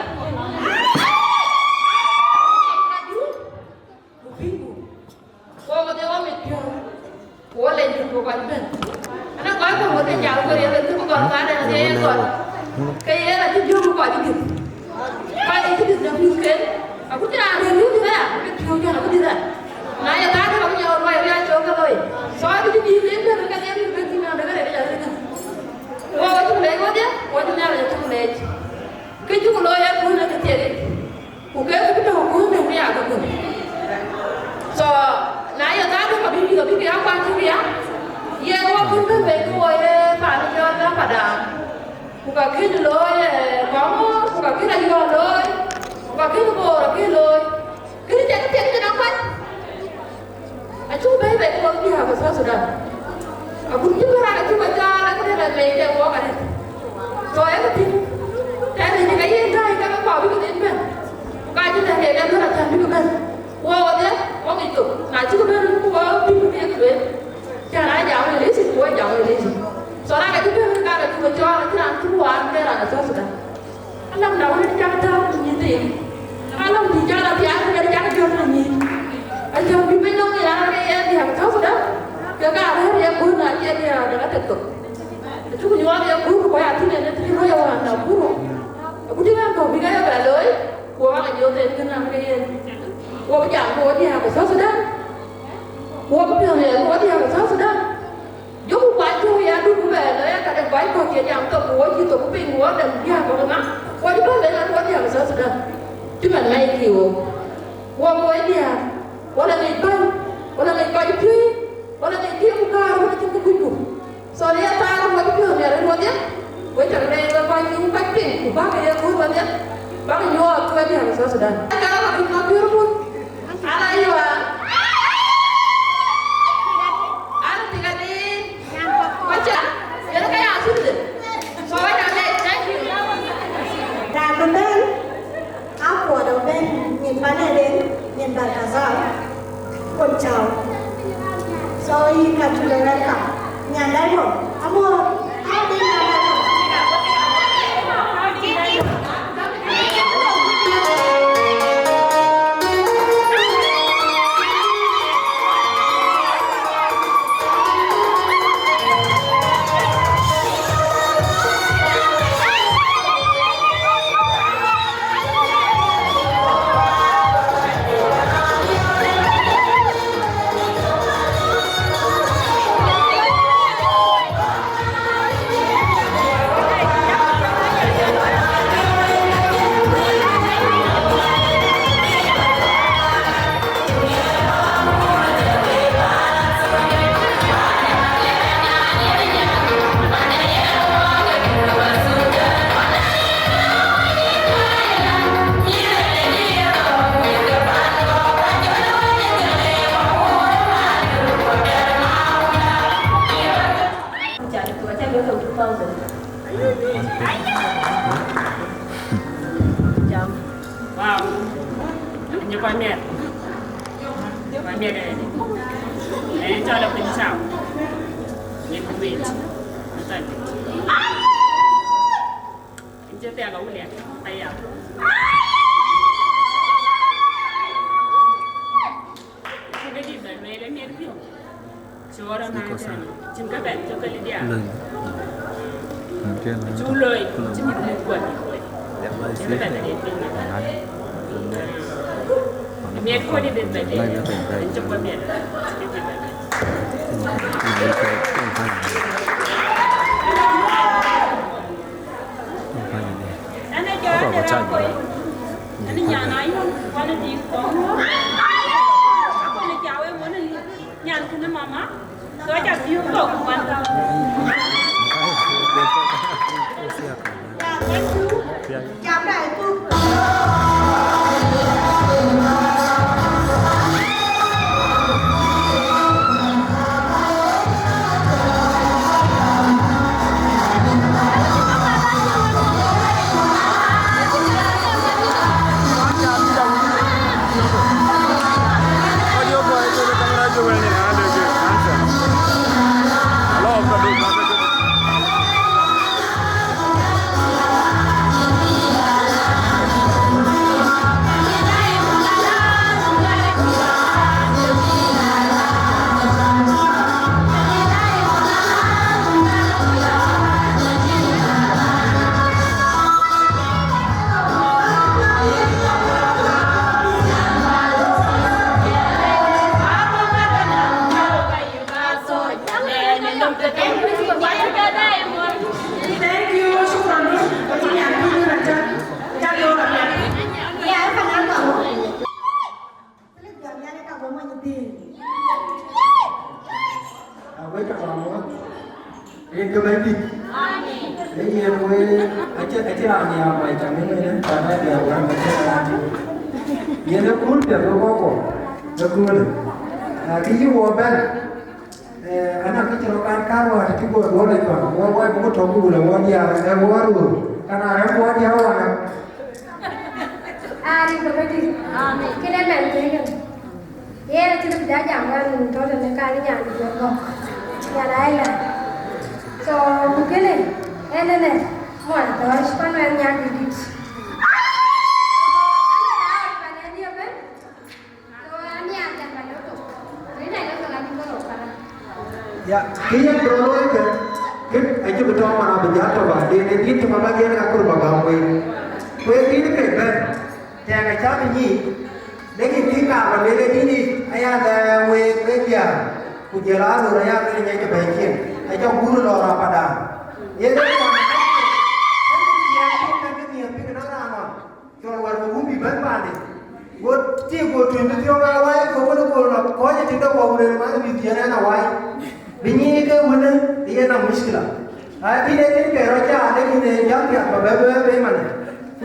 Ku bï ku. Ku ke de wɔ mit piɔ̈u. Ku wɔ lec ku kɔc bɛ̈n. Ana kɔc ke wɔ de jal ku riɛl ë thuk kɔn ka de na de ye kɔn. Ke ye na cï jɔ̈k kɔc dït. Kɔc cï dït de mïth ken. Aku cï raan de mïth ëya, mit piɔ̈u jɔn aku dït ë. Na ye thaar ke ka bï jɔl ruai riac cök ke loi. So abï cï dït de bɛ̈n ke de mïth ken cï na de ke de jal de. Wɔ cuk lec wɔ de, wɔ cï Nhialic cuk lec. Kë cuk looi ë kun ë kë thiek yic, ku kek bï tɔ̈u kun ë bï ya ke kun. So, na ye thaar duk abï bï abï ke ya kuany cï bï ya, yen wɔ kun bï bɛ̈n ke wɔ ye paan cɔl Apadam, ku ka kën looi ë Kɔŋɔ̈ɔ̈r, ku ka kën Ayuɔɔr looi, ku ka kën Bor akën looi. Kënë cï kë thiek cïn akuany. Acuk bɛ̈ɛ̈i bɛ ke wɔ bï ɣäk ë South Sudan. Agut cï bï raan acuk ë cɔɔl, akëde rɛ̈t bei ke wɔk arëët. So, ee kë thïn, tɛ̈n ë cï ke yen gäi ke ke kɔɔr bï ke dhil bɛ̈n. Ku ka cï lɛ̈k keek ë dhöl acän bï ke bɛ̈n. Ku wɔ wɔdhie, wɔ ŋic thok. Na cï ke bɛ̈n, ku wɔ bï ke dhil lueel. Cän aa jam ë lec, ku wɔ jam ë lec. So, raan acï bɛ̈n, ka ke cuk ë cɔɔl, acïn raan cï waar ke raan ë South Sudan. Alam na wën cak tääu në nyïïn thïn. Alam bï jal apiath ke jal jɔt në nyïïn. Acä bï piny nɔm ya ke ye diäk South Sudan. Ke ka rëër ye gun na cie diäk de ka tek thok. Acuk nyuɔɔth ye gun ku ya tïn en tïn röt ye wan na buru. Ku tïn en thok bï ke ye bɛ looi. Ku wak nyuɔɔth en kën na ke yen. Ku jam ku diäk South Sudan. Ku piɔ̈ɔ̈th ye ku diäk South Sudan. Jɔku kuany cï wïc aduk bï bɛ lɔ ya ka de kɔc kɔ̈k ye jam thok, ku wɔ cï thok piny, ku wɔ dɛm diäk kɔ̈k ëmä, wɔ cï bɛ̈n lɔ ya ku wɔ diäk South Sudan. Cï man mɛc kï wok. Wɔ wɔ diäk, wɔ la ŋic bäny, wɔ la ŋic kɔc piööc, wɔ la ŋic tiëm ku kaar wën acïn kë kucku. So, në ye thaar wɔ cï piɔ̈ɔ̈th nhial rin wɔdhie, wek cä rɛɛc wek kɔc cï wun kɔc piny, ku bäk ye kuur wɔdhie. Bäk nyuɔɔth tueŋ diäk ë South Sudan. Jɔl abï ma piɔ̈ɔ̈r muk. Ala yua. Ala tik adï. Maca. Yen ka ya thukde. So wek aa lec. Thank you. Raan bï bɛ̈n, apuɔth ë bɛ̈n nyin panɛden, nyin Balthazar. Kun cäu. So yïn ka cuk ë welcome. Nyan Diamond, amor, happy Nyan Diamond. Wow. Nyɛ kɔc miɛt. Kɔc miɛt ë. Ë cɔl ë piny cam. Nyɛ ku wit. Ë cɔl ë piny. Ë cï thiak awulian. Aya. Cïn kë dït bɛ lueel ë miɛt piɔ̈u. Cï ɣɔn rɔt na tɛ̈n. Cïn kë bɛ̈n cï kë Lidia. Cuk loi, cï mïth mïth kuɔt. Cïn kë bɛ̈n ë piny. Miɛt kuɔt ë dït bɛ dït. Cïn cï kuɔt miɛt. Ɛn ë jɔ ɛn ë raan kɔc. Ɛn ë nyan ayum, kɔn ë dït kɔn. Akɔn ë cä wek ŋuɔ̈n ë nyan kënë mama. So aca piöök thok ku man ka. Yeah, thank you. Jam da itu. Thank you, shukran. Philip Jamiani ka go mony dhil. Awek ka ba muɔ̈th. Yen ke Bɛ̈nydït. Ee yen wek, acï, acï raan ya mɔc cam ëmënë, cam ë diäk wään, acï raan. Yen ë kuur piɛth wek kɔ̈k kɔ̈k, ë köölë. Na kë yï wɔ bɛ̈n, eh, anɔŋ kë cï rɔt kan kaar wäär, cï guɔ duɔ̈ɔ̈r ë cuɔn, wɔ, wɔ, buk tɔ̈ ku wulë wɔ diäär, ë wɔ röör, ka na rɛ̈m wɔ diäär wään. Aa, rin ke Bɛ̈nydït. Amen. Kënë mɛn thëëkën. Yen acï röt bï jam wään, tɔ̈ tënë kan nyan juɔ̈r bɔ̈. Nyan aya. So, ku kënë, en ënë, muɔny thɔ̈ɔ̈c, pan wɛn nyan dït dït. Pan en diɛ̈ ëbën. Ya, kë yen rɔt looi kë, kë acï bï tɔ̈ man abï jäl tɔ̈ ba, den ë dït tïm abäk yen ka kur ba gäm wei. Ku ë dït ke bɛ̈n, tɛ̈ɛ̈k acä bï nyic, lek yïn kï kaar ba lueel ë dït yic, aya lɛ̈ɛ̈ŋ wek, wek diäär, ku jël aa röör aya lueel ë ŋiɛc ke bɛ̈ny cin, acä guur lɔ rapadan. Yen ë raan, ë raan, ë raan, ë raan, Cɔl wär ke wun bï bɛ̈n paande. Go tik go tuny bï thiɔ̈k aa wai, go wën go lɔ kɔc ë tik dɔ wä wurel man bï dhiëën ɛn awai. Bï nyic ke wënë ë yen a muckila. Aa bï de tïn ke rɔt caan de yïn ë jam piath ba bɛ bɛ bɛ man. Ku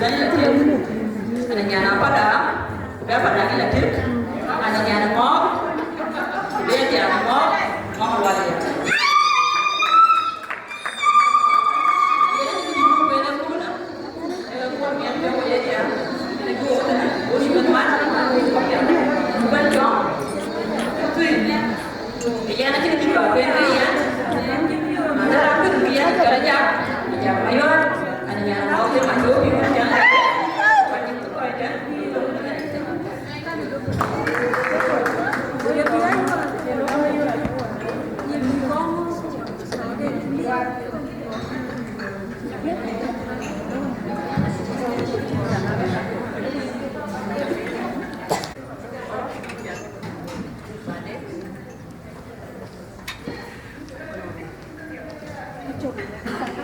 Bɛ̈ny Latik, ana nyan Apada, bɛ Apada ke Latik, ana nyan Ŋɔɔk, bɛ nyan Ŋɔɔk, Ŋɔɔk Lual ya.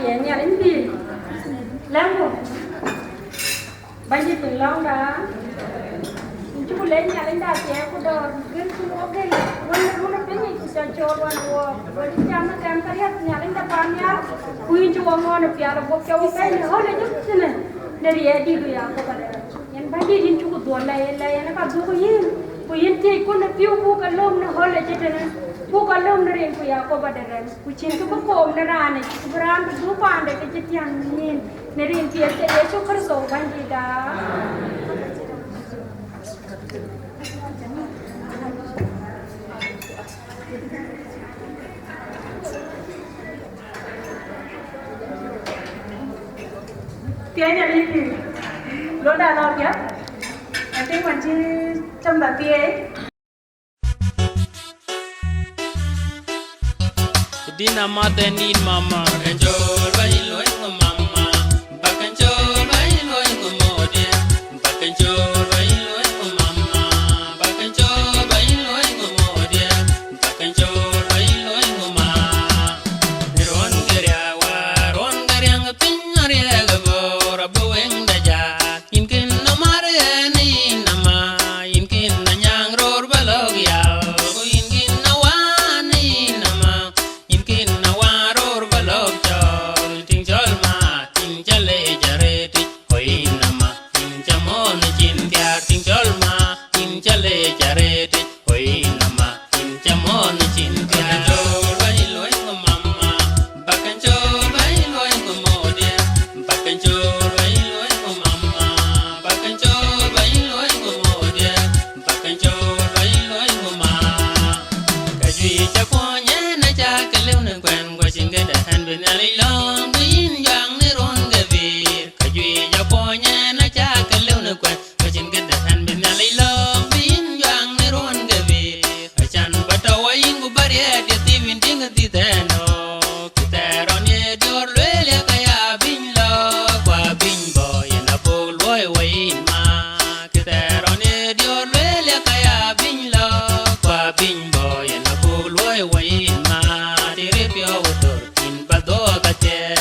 Ye Nhialic pïïr, lɛ̈ŋku, Bɛ̈nydït piny lɔ̈ŋda, yïn cuk leec Nhialic da thiɛɛk ku dɔ̈ɔ̈r, gël cïn wok gël, wën ë run ë piny yic ku cä cool wän wook, wën cï cam ë kɛm ke riäth Nhialic da pan nhial, ku yïn cï wok ŋɔ̈ɔ̈n ë pial ë guɔ̈p cä wok bɛ̈ɛ̈i në ɣöl ë Ejip thïnë, në riɛɛc dït ë Yakoba de rɛ̈n. Yen Bɛ̈nydït yïn cuk dhuɔl lɛc, lɛc yen ë ka dhuk yïn, ku yïn thiëc kun ë pïu buk ke lööm në ɣöl ë cï tënë, buk ke lööm në rin ku Yakoba de rɛ̈n. Ku cïn kë bï koom në raan yic, ku bï raan bï dhuk paande ke cï thiäŋ nyin, në rin thiëëth ke Yecu Kërtho Bɛ̈nydïtda. Piɛny alipi, londa lɔ piɛth, ëtïŋ man cï cämda thiëëc. Dina mother need mama. Back and chol ba ilo ingo mama. Back and chol ba ilo ingo modia. Back and chol ba ilo ingo mama. Back and chol ba ilo ingo modia. Back and chol ba ilo ingo ma. Ruon geria wa, ruon geria ngatin aria gabo, rabu weng daja. Yïn kën na mar ɣɛn yïn ama, yïn kën na nyaaŋ ror ba lɔ̈k yal, ku yïn kën na wään yïn ama, yïn kën na wään ror ba lɔ̈k cɔl. Tiŋ cɔl ma, tiŋ cä lec arëtic, ku yïn ama, tiŋ cä mɔ̈n cin thiaak. Tiŋ cɔl ma, tiŋ cä lec arëtic, ku yïn ama, yïn cä mɔ̈n cin thiaak. Back and chol ba ilo ingo mama. Back and chol ba ilo ingo modia. Back and chol ba ilo ingo mama. Back and chol ba ilo ingo modia. Back and chol ba ilo ingo ma. Ka juëc ca kuɔny ënë ca ke lëu në kuɛn, ku acïn këdë ɣɛn bï Nhialic lɔ̈ŋ, bï yïn juaŋ në ruɔ̈n ke pïïr. Ka juëc ca kuɔny ënë ca ke lëu në kuɛn, ku acïn këdë ɣɛn bï Nhialic lɔ̈ŋ, bï yïn juaŋ në ruɔ̈n ke pïïr. Acan ba tɔ̈ wa yïn ku ba riɛɛt ye thïn, yïn tïŋ ë thith ënɔ. Kë thɛɛr ɣɔn ye diöör lueel ya ka ya bïny lɔ, ku abïny bɔ̈ yen abuk luɔi wa yïn ma. Kë thɛɛr ɣɔn ye diöör lueel ya ka ya bïny lɔ, ku abïny bɔ̈ yen abuk luɔi wa yïn ma. Tïr ë piɔ̈u ë thor, yïn ba dhuɔɔk athiɛɛi.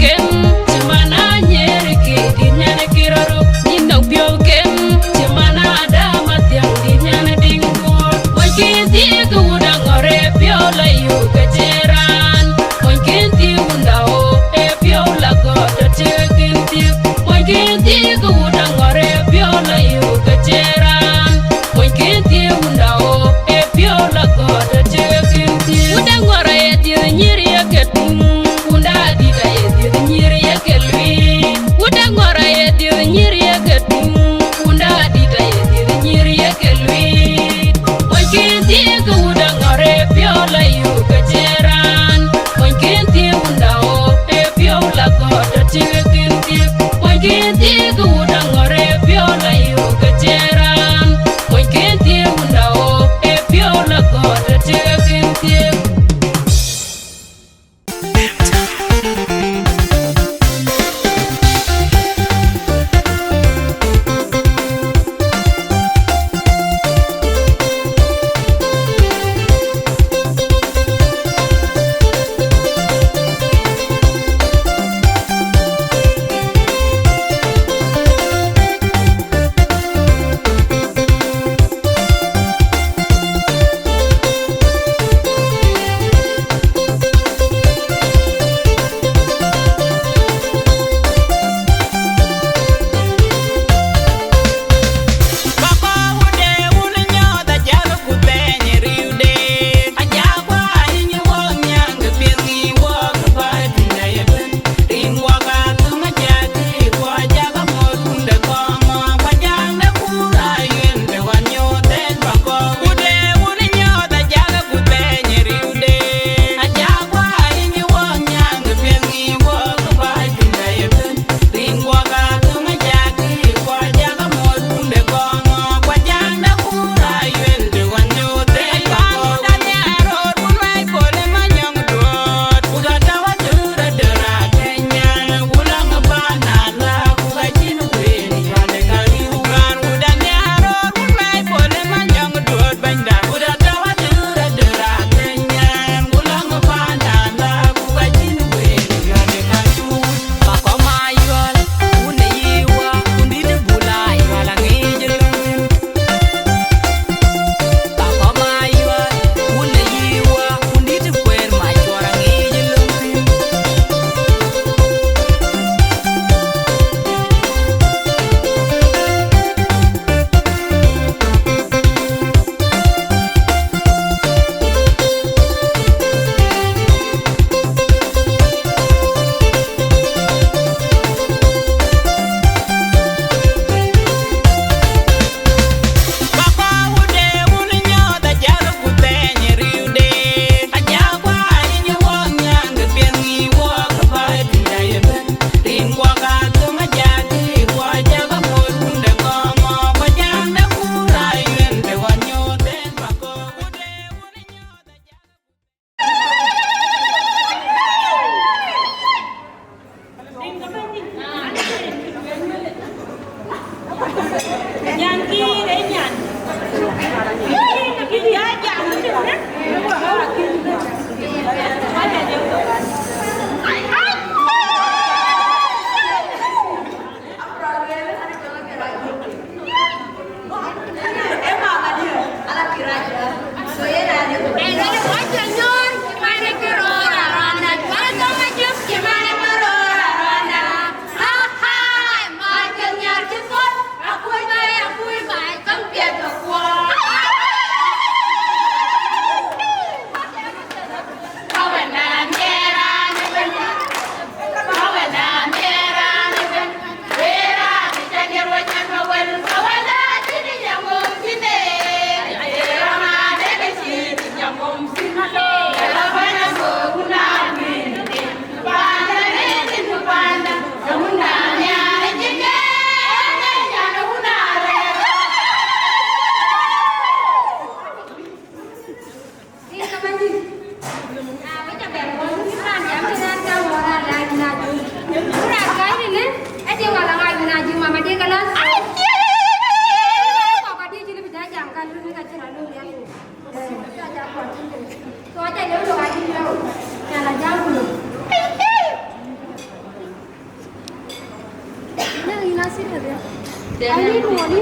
Ken cï man Anyeri kï dït nyan Kiroro, nyin nɔŋ piɔ̈u ken cï man Adam Athiäŋ dït nyan Diŋ Duɔɔr. Mony kin thiëëk wut aŋɔ̈r ë piɔ̈u la yök ke cï raan. Mony kin thiëëk wunda o ë piɔ̈u la gɔ̈t tɔ̈ tëëk kin thiëëk. Mony kin thiëëk wut aŋɔ̈r ë piɔ̈u la yök ke cï raan. Mony kin thiëëk wunda o ë piɔ̈u la gɔ̈t tɔ̈ tëëk kin thiëëk. Wunda ŋɔ̈r aye dhiëth nyïïr ye ke tuŋ. Wunda dït aye dhiëth nyïïr ye ke luiit. Wunda ŋɔ̈r aye dhiëth nyïïr ye ke tuŋ. Wunda dït aye dhiëth nyïïr ye ke luiit. Mony kin thiëëk wunda ŋɔ̈r ë piɔ̈u la yök ke cï raan. Mony kin thiëëk wunda o ë piɔ̈u la gɔ̈t tɔ̈ tëëk kin thiëëk. Mony kin thiëëk wunda ŋɔ̈r ë piɔ̈u la yök ke cï raan. Mony kin thiëëk wunda o ë piɔ̈u la gɔ̈t tɔ̈ tëëk kin thiëëk.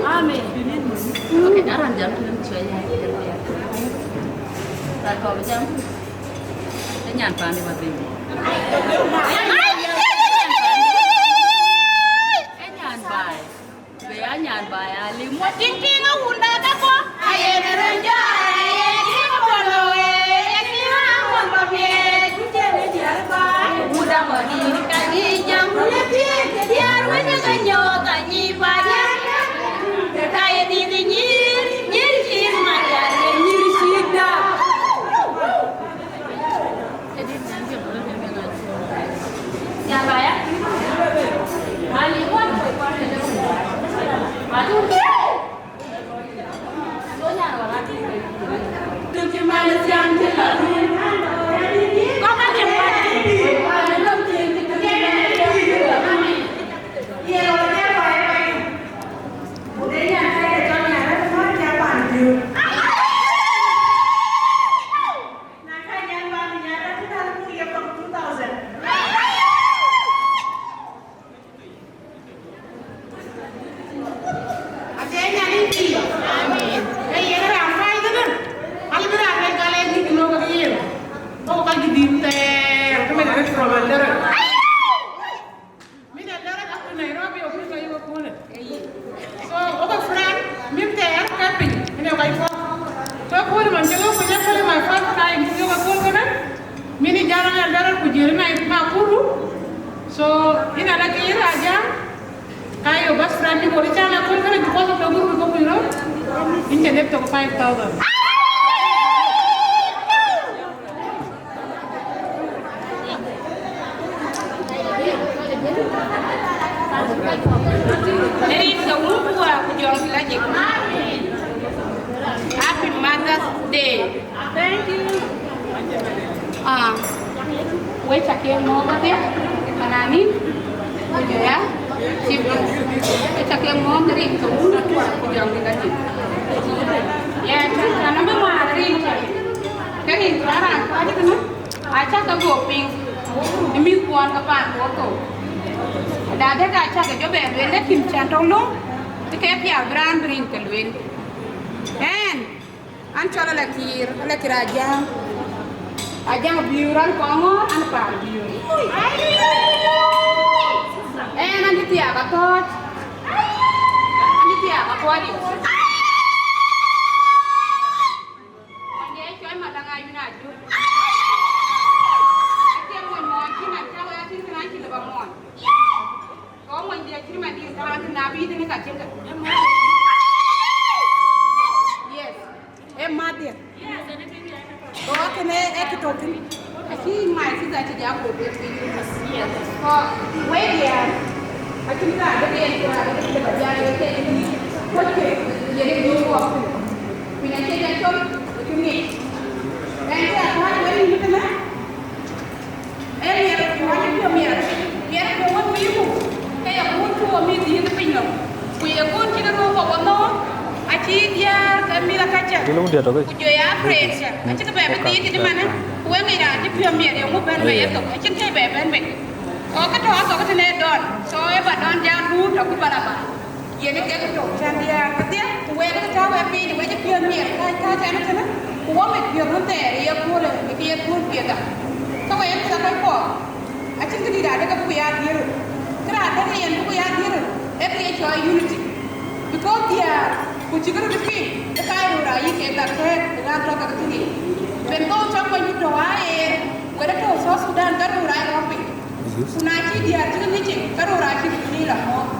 Amen. Okay, aran jam tu cuai ya. Ran kɔ̈k jam. Ke nyan paani ba piny. Ke nyan baai. Be a nyan baai a lim. Wa tiŋ tiŋ a wunda da kɔ. Ayen ran jɔ, ayen tiŋ a bolo, ayen tiŋ a ŋuɔn ba miɛt. Ku tiŋ a diar ba. Wunda mɔ di ka di jam. Wunda tiŋ a diar wunda ka nyɔ ka nyi ba ya. Ka ye di di nyir, nyir ci ma ya, nyir ci da. Acie nyan in pïïr. Ee yen raan päi kënë. Alë bï raan lɛc ka lɛc yïk nöök ke yen. Kɔ̈k ka jï dhil thɛɛr, ke mɛn rëët from Eldoret. Min Eldoret up to Nairobi, office ayuk aköölë. So, oke friend, min thɛɛr ke piny, ënë ka yuk. So, aköölë man cï ɣöö kuc aköölë my first time, yuk akööl kënë. Min ë jal ɣɛn Eldoret ku jiël ëna Nakuru. So, yïn ala ke yïn Raja, ka yï best friend ni bɔ̈ cän akööl kënë because of the group ke kuc röt. Yïn cä dek thok five thousand. Rin ke wun ku wäär ku jɔŋ kï lajik. Happy Mother's Day. Thank you. Ah, we cä ke mɔ̈ɔ̈th ade, manani, ku jɔ ya, cï bï. We cä ke mɔ̈ɔ̈th rin ke wun ku wäär ku jɔŋ kï lajik. Ya, cä na bï ŋuan rin cä. Ke rin ku raan kuac ëtënë. Acä ke go piŋ ë mïthkuɔn ke paan Bor thou. Da dek acä ke jɔ bɛ lueel, lakin cän tɔ̈ löŋ, ke ke piath bï raan bï rin ke lueel. Ɛn, an cɔl Alakïr, Alakïr Ajaŋ. Ajaŋ Biur, an kɔŋ ŋɔ̈ɔ̈r, an paan Biur. Ɛn, an cï thiaak athɔ̈ɔ̈c. An cï thiaak apuɔ̈ɔ̈c. Monyde cɔl Madaŋ Ayuen Ajur. Acie mony mɔɔny cïn an cä wek acïn kën an cï lëu ba mɔɔny. Go monyde acït man dït thaŋ an cïn na bï thïn ka cïn kë. Yes. Ee mäthdiɛ̈. Go akënë ee kë tɔ̈ thïn. Acï my sister cï jak kɔ̈k wek piny. Yes. Go wek diɛɛr. Acïn raan dëk yen ku raan dëk lëu ba diɛɛr yen ke yen kuɔ̈ckë yen ë bï wɔ. Piny acie jɔ col, ë cï ŋic. Ɛn cï a kuany wek yïn tënë, ee miɛt ku acï piɔ̈u miɛt. Miɛt ku wek bï ku, ke ya kuɔ̈n cï wɔ mïth dhiëëth piny nɔm. Ku ye kuɔ̈n cïn röök wɔ wɔ nhɔ̈ɔ̈r, acï diäär ke mïth akacä. Ku jɔ ya pressure. Acï ke bɛ bï dhiëëth tënë manë, ku wek ŋic raan cï piɔ̈u miɛt, yeŋö bɛ̈n bei ethok? Acïn kë bɛ bɛ̈n bei. Go kë tɔ̈ athok tënë dɔn. So, ë ba dɔn jal guut, agut ba la ba. Yen ë kek tök cän diäär kedhie, ku wek ë tääu ë piny, wek ë piɔ̈n miɛt kääc kääc ɛn ëtënë, ku wɔ mit piɔ̈n wën thɛɛr ë ye köölë, ë ke ye kööl piɛth aa. Ke wek ë thaak kɔc kɔɔr, acïn këdït adek buku ya dhiëër röt. Kë raan dek yen buku ya dhiëër röt, ee kë ye cɔɔl unity. Because diäär, ku cïk röt piŋ, ë ka ye röt aa yï kek la kɛ̈ɛ̈t, ë raan tɔ̈ ke thïn yic. Ben kɔ̈u cɔk kɔc wut tɔ̈ aa ɣeer, wek ë tɔ̈ South Sudan, ka röt aa ye rɔ̈m piny. Ku na cï diäär cï ke ŋic, ke röt aa cï bï la mɔ̈ɔ̈th.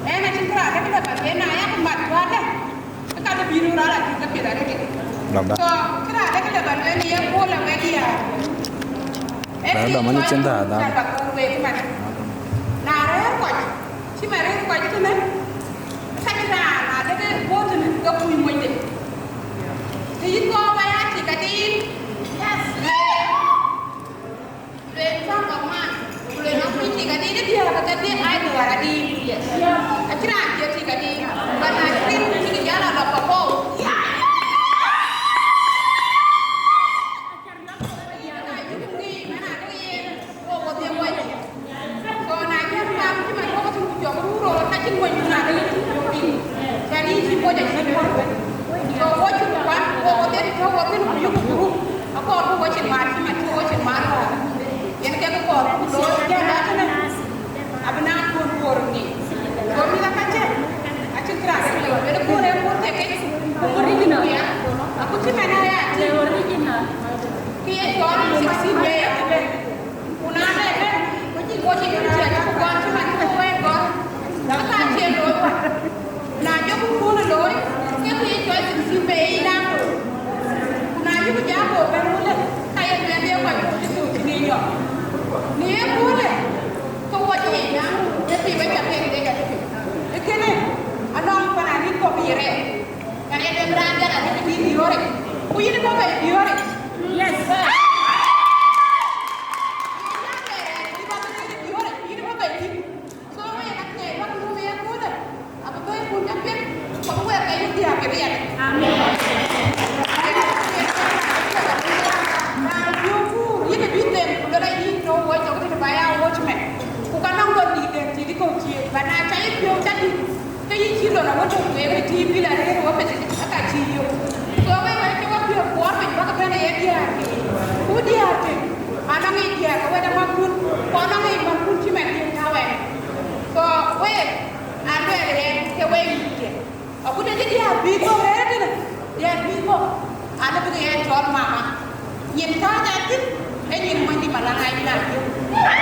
Ɛn acïn kë raan dek lëu ba lueel, na yak mat ku adë, ke ka lëu bï röt aa la tïŋ ke piɛth arëët. So, kë raan dek lëu ba lueel ye kööl awek diäär. Ee kë cɔl cän ba kööl wek man. Na rɛ̈ɛ̈r kɔc, cï man rɛ̈ɛ̈r kɔc tënë, ka cïn raan na dek bɔ̈ tënë ke kuc monyde. Të yïn kɔɔr ba ya tik adï. Yes. Lueel cäŋ ba man, ku lueel na kuc tik adï, dï diäär ka kedhie ai diäär adï. Yes. Acïn raan cie tik adï. Ba na cïn tik jal a lɔ pa bɔ̈u. Wanyun adï, cän yïn cï moc acï moc wën. So, wo cï ku kuan, wo wo dhil tɔ̈u wo thïn ku yök group. Akɔɔr ku wo cïn maar cï man cï wo cïn maar wäär. Yen kek kɔɔr ku looi jal aa tënë. Abï naan kuɔ̈n kuɔɔr ŋic. So, mïth aa ka cë, acïn kërɛɛc lëu. Yen kuɔɔr ee kuɔɔr thiekic, ku kuɔɔr original. Aku cï man aya tïŋ. Original. Kë ye cɔl sixteen bay ëbɛ̈n. Ku na bɛ bɛ̈n, ku cï, ku cï yöt ciɛɛŋ ku gɔl cï man cï wɛɛr gɔl, aka cie looi wä. Ku na jɔku kuɔ̈n looi, ke ku ye cɔl sixteen bay ë yïn aa looi. Ku na jɔku jam ku bɛ̈n wulë, ka ye bɛ̈n ye kɔc ku cï thuk cï ŋic yɔ̈k. Në ye kuɔ̈në, ke wo cï ye jam, ye pïïr we ca piɛŋ de ca tï. Ee kënë, anɔŋ pan anït kɔ̈k bï ye rɛɛc. Kan ye dem raan jal anït bï diɔ̈ɔ̈ric. Ku yïn bɔ̈ bei diɔ̈ɔ̈ric. Yes. Yïn bɔ̈ bei diɔ̈ɔ̈ric, yïn bɔ̈ bei diɔ̈ɔ̈ric. So, we ye ka thiëëc, wek nu me ye köölë, abï bɛ̈ɛ̈ikun jɔ piɛth, ku abï wek ke yïn diäär ke riɛl. Amen. Raan piɔ̈u kuur, yïn abï them, ku luel ayï, no, wo jɔk tënë ba ya watchman. Ku ka nɔŋ lon dïït den cï dï kɔ̈u cieet, ba na ca yï piɔ̈u ca dït, ke yïn cï lon awën tök wek ë T V la rëër wapeth, aka cï yök. So, wek, wek cï wek piɔ̈u kuɔɔr piny, bäk bɛ̈n ë ye diäär ke. Ku diäär ke, anɔŋ yic diäär ke wek amankun, ku anɔŋ yic mankun cï man cïn tääu ɛn. So, wek, aluɛɛl ɣɛn ke wek yiic ke. Aku de cï diäär bï kɔ̈k rɛ̈ɛ̈r tënë, diäär bï kɔ̈k, alë bï ke ɣɛn cɔl mama. Nyin kääc a thïn, ee nyin mony dï malaŋ a yïn a yök.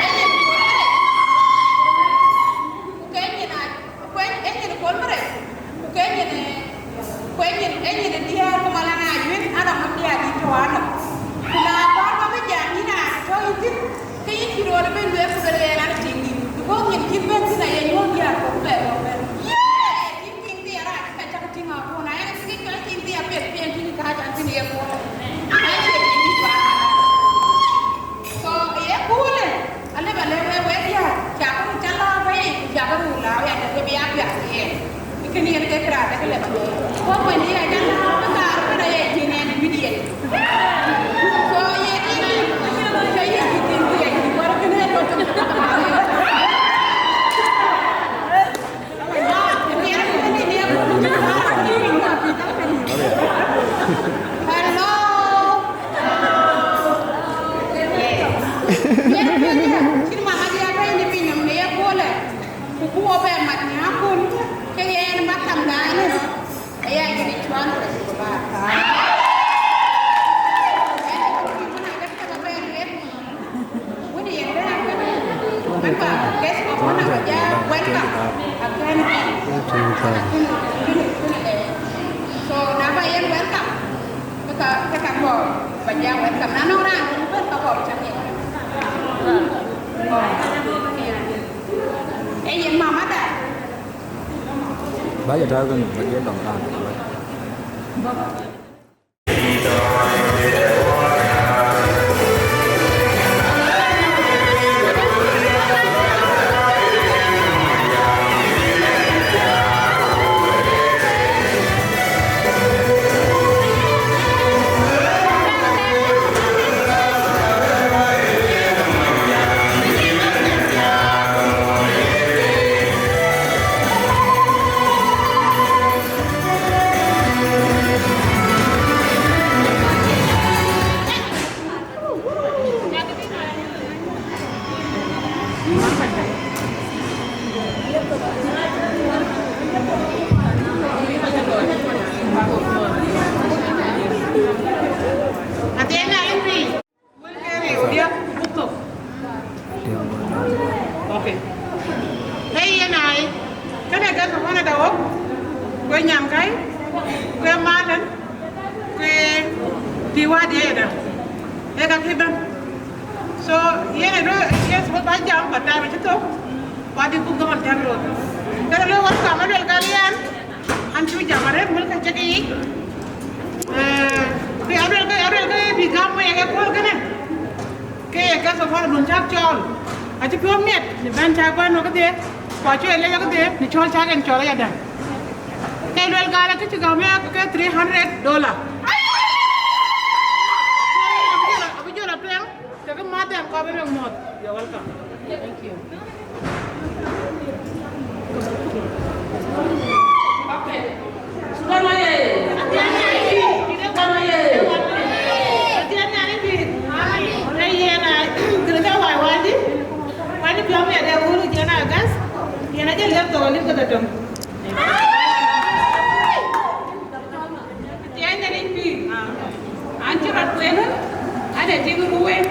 Ee nyin kɔl mërɛc. Ku ke nyin a, ku ee, ee nyin kɔl mërɛc. Ku ke nyin, ku ee nyin, ee nyin diäär ku malaŋ a yïn, anɔŋ diäär dït tɔ̈ anɔm. Ku na kɔɔr ba bï jam yïn a tɔ̈ yïn thïn, ke yïn cï rɔt ëbɛ̈n lueel ku lueel ɣɛn an, tiŋ dït, because nyin cït bɛ̈n thïn aye nyuɔ̈th diäär kɔ̈k ku bɛ lɔ bɛ̈n. Tiŋ, tiŋ dhia raan cï ka cak tïŋ abun, na yen acï kë cɔl tiŋ dhia piɛth piɛth tïŋ kääc an, thïn ye kuɔɔr. Acie tiŋ dït bä. So, ye kuulë, alë ba lɛ̈k wek, wek diäär, cak röt ca lɔ bei, cak röt la, ya dɛ̈ ke bï ya piath yen. Kënë yen ke kërɛɛc de kë lɛ̈k. Ku wëndï aca lääu bï kaar kënë ye cïn ɛn immediate. So ye tiŋ, ke ye cï tiŋ thiëc, wär kënë ye tɔ̈ tök. Hello. Cïn mama dia bɛ̈i në piny nɔm në ye kuulë. Ku bï wo bɛ mat në akun, ke yen maktamda ënë, aya yïn cuan rɛc ku bä. Wën yen bɛ̈n akën, bɛ̈n ba guest of honor ba ja welcome. Akën, akën, akën, akën, eh. So, na ba yen welcome, ke ka, ke ka kɔɔr ba ja welcome. Na nɔŋ raan, bɛ̈n ka kɔɔr cak yen. Ee yen mamada. Ba ya tääu kënë, ba ya dɔm raan. Athiɛɛny na yïn piny. Wël ke riu diäk ku buk thok. Okay. Hey, yen ai. Kënë guest of honor da wok. Ku ee Nyankäi. Ku ee Malɛn. Ku ee Tiwat ye da. Ee ka kï bɛ̈n. So, yen ë do, yes, wek ba jam, but time cï thok. Ku adï buk dhɔ̈ŋ tɛ̈n rot. Kënë luel welcome, aluel gal yɛn. An cï jam arëët wël ka cï ke yic. Eh, ke aluel ke, aluel ke bï gam wek ë kööl kënë. Ke ye guest of honor dun cäk cɔɔl. Acï piɔ̈u miɛt, në bɛ̈n cäk bɛ̈n wek kedhie. Ku acï lec wek kedhie, në cɔɔl cäk en cɔɔl ayadäŋ. Ke luel gal ke cï gam wek ke three hundred dollar. Abï jɔl atuɛŋ, ke ke mäthden kɔɔr bï wek muɔ̈th. You're welcome. Thank you. Laptop alip ke dhetem. Tiɛɛny Nhialic pïïr. An cï rɔt kueen, an ee tiŋ ruëëŋ,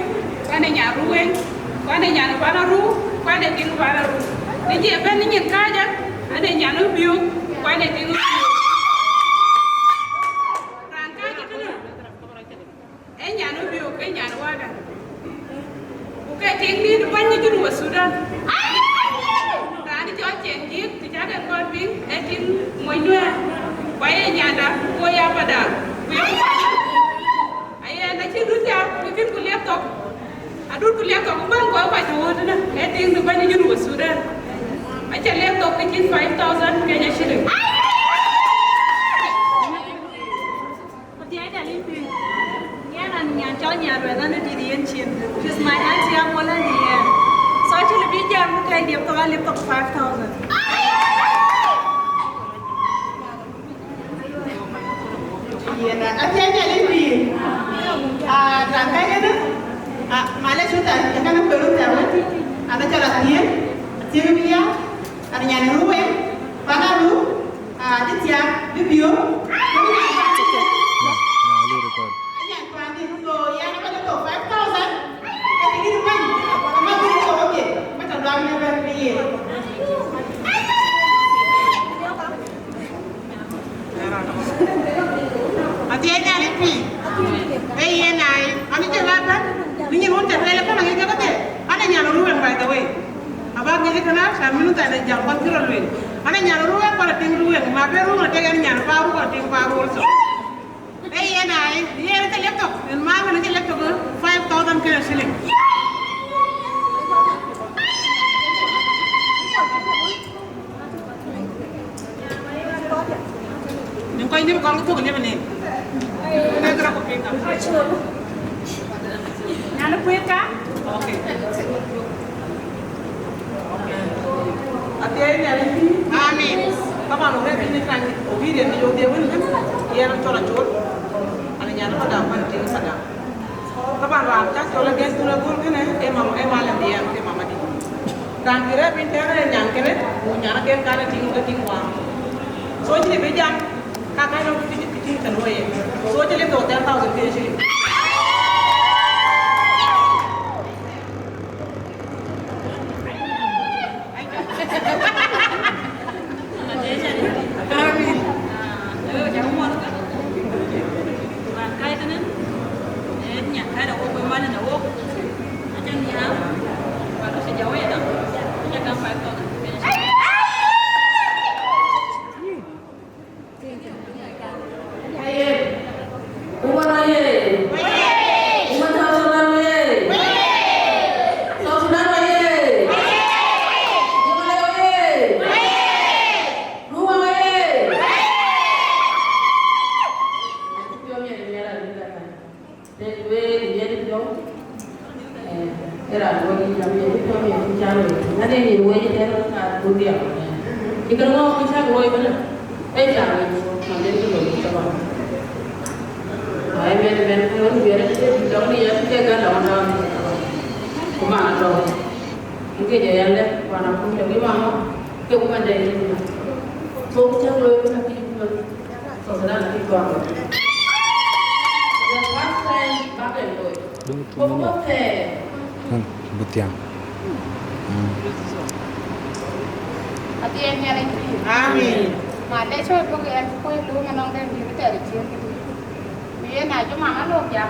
ku an ee nyan ruëëŋ, ku an ee nyan pan aruu, ku an ee tiŋ pan aruu. Në jë bɛ̈n në nyin kääcë, an ee nyan biök, ku an ee tiŋ biök. Raan kääcë tënë. Ee nyan ë biök, ke nyan wada. Ku ke tiŋ dït bäny ë Junub Thudan. Raan cɔl Cieŋ Jiëk, të cak en kɔn piŋ, ee tiŋ mony Nuɛɛr. Ku aye nyanda, ku ya Padaŋ. Ku ye ku Padaŋ. Aye na cï dut ya, ku kën ku liep thok. Adut ku liep thok, ku bäny kɔc kɔc të wööt ënë, ee tiŋ dït bäny ë Junub Thudan. Aca liep thok ke cïn five thousand Kenya shilling. Ku tiɛɛc Nhialic pïïr. Yɛn an nyan cɔl nyan ruɛth an adït yen cin. She's my auntie, I'm older than her. So actually bï jam ke liep thok, a liep thok five thousand. Yen a tiɛɛc Nhialic pïïr. Ah, raan kɛ̈c ënë. Ah, malec, cut an, ë kɛn kueer röt thɛɛr wën. An acɔl Athiëëŋ, Athiëëŋ Mia, an nyan Ruweng, pan Aru. Ah, dï thiak, dï biöök. It's okay. No, no, I will record. Anyan pandït, so, yan aba jɔ thok five thousand. Ka cï dït bɛ̈ny, ama dït thok, okay. Ba tɔ duam në bɛ̈n bï yen. Athiɛɛny Nhialic pïïr. Ee yen ai, an cï raan bɛ̈n. Në nyin wun cä lueel ëbɛ̈n aŋic ke kedhie. An ë nyan Ruweng, by the way. Aba ŋic ëtënë, cän min thɛɛr ë jam kɔn cï rɔt lueel. An ë nyan Ruweng, kɔn ë tiŋ Ruweng, na ben Ruweng tek an nyan Paru, kɔn ë tiŋ Paru also. Ee yen ai, yen ke laptop, en man ke laptop five thousand Kenya shilling. Nin kɔc liep kɔn ke thok liep ënë. Ënë kërɔ ku piŋ ka. Nyan kueer ka? Okay. Okay. Athiɛɛny Nhialic pïïr. Amen. Taban wek rɛ̈ɛ̈r piny kan obedient në yodhie wën, yɛn an cɔl Acol. An nyan Padaŋ, pan tiŋ Padaŋ. Taban raan cä cɔl agɛ̈th kun agöl kënë, ee mam, ee malɛn diɛɛr, ee mamadï. Raan kï rɛ̈ɛ̈r piny tɛ̈ɛ̈n ë nyan kënë, ku nyan aken kan ë tiŋ, ë tiŋ wään. So cï bï jam, ka ka nɔm kï, kï tiŋ tën wei. So cï lip thok ten thousand Kenya shilling. Aye. Uma oye! Uma South Sudan oye! South Sudan oye! Jonglei oye! Ruwa oye! Tëk wek ë yen piɔ̈u, eh, ë raan wek ë jam yen piɔ̈u yen cï can wek. Ŋadï yen wec ë tɛ̈n wek aa kut diäk. Cï kën ŋɔ̈ɔ̈k kë cäk looi kënë, ee cak wek, man den kë looi cï tɔ̈u. Ai, mɛn, mɛn, kë wën wiɛɛr ë cï dɔ̈ŋ në yɛn ke gäl lɔ̈ŋ dɔ̈ɔ̈n. Ku man atɔ̈u. Ŋic ë yɛn lɛ̈k, ku an akut lɛ̈k, yï mama, ke wun mɛn dɛ yïn. So kë cäk looi kënë akëc bï looi. South Sudan acï gɔ̈ɔ̈r. The first time bäk en looi. Duŋ tuŋ. Kɔ̈k ënɔɔnë. Buk thɛɛr. Buk thiäŋ. Mm. Athiɛɛny Nhialic pïïr. Amen. Ma lec cɔl buk ɛn kuɔ̈c luŋ ënɔŋ den bï bï tɛɛr ë ciëën. Ku yen acï mama lɔ̈k jam,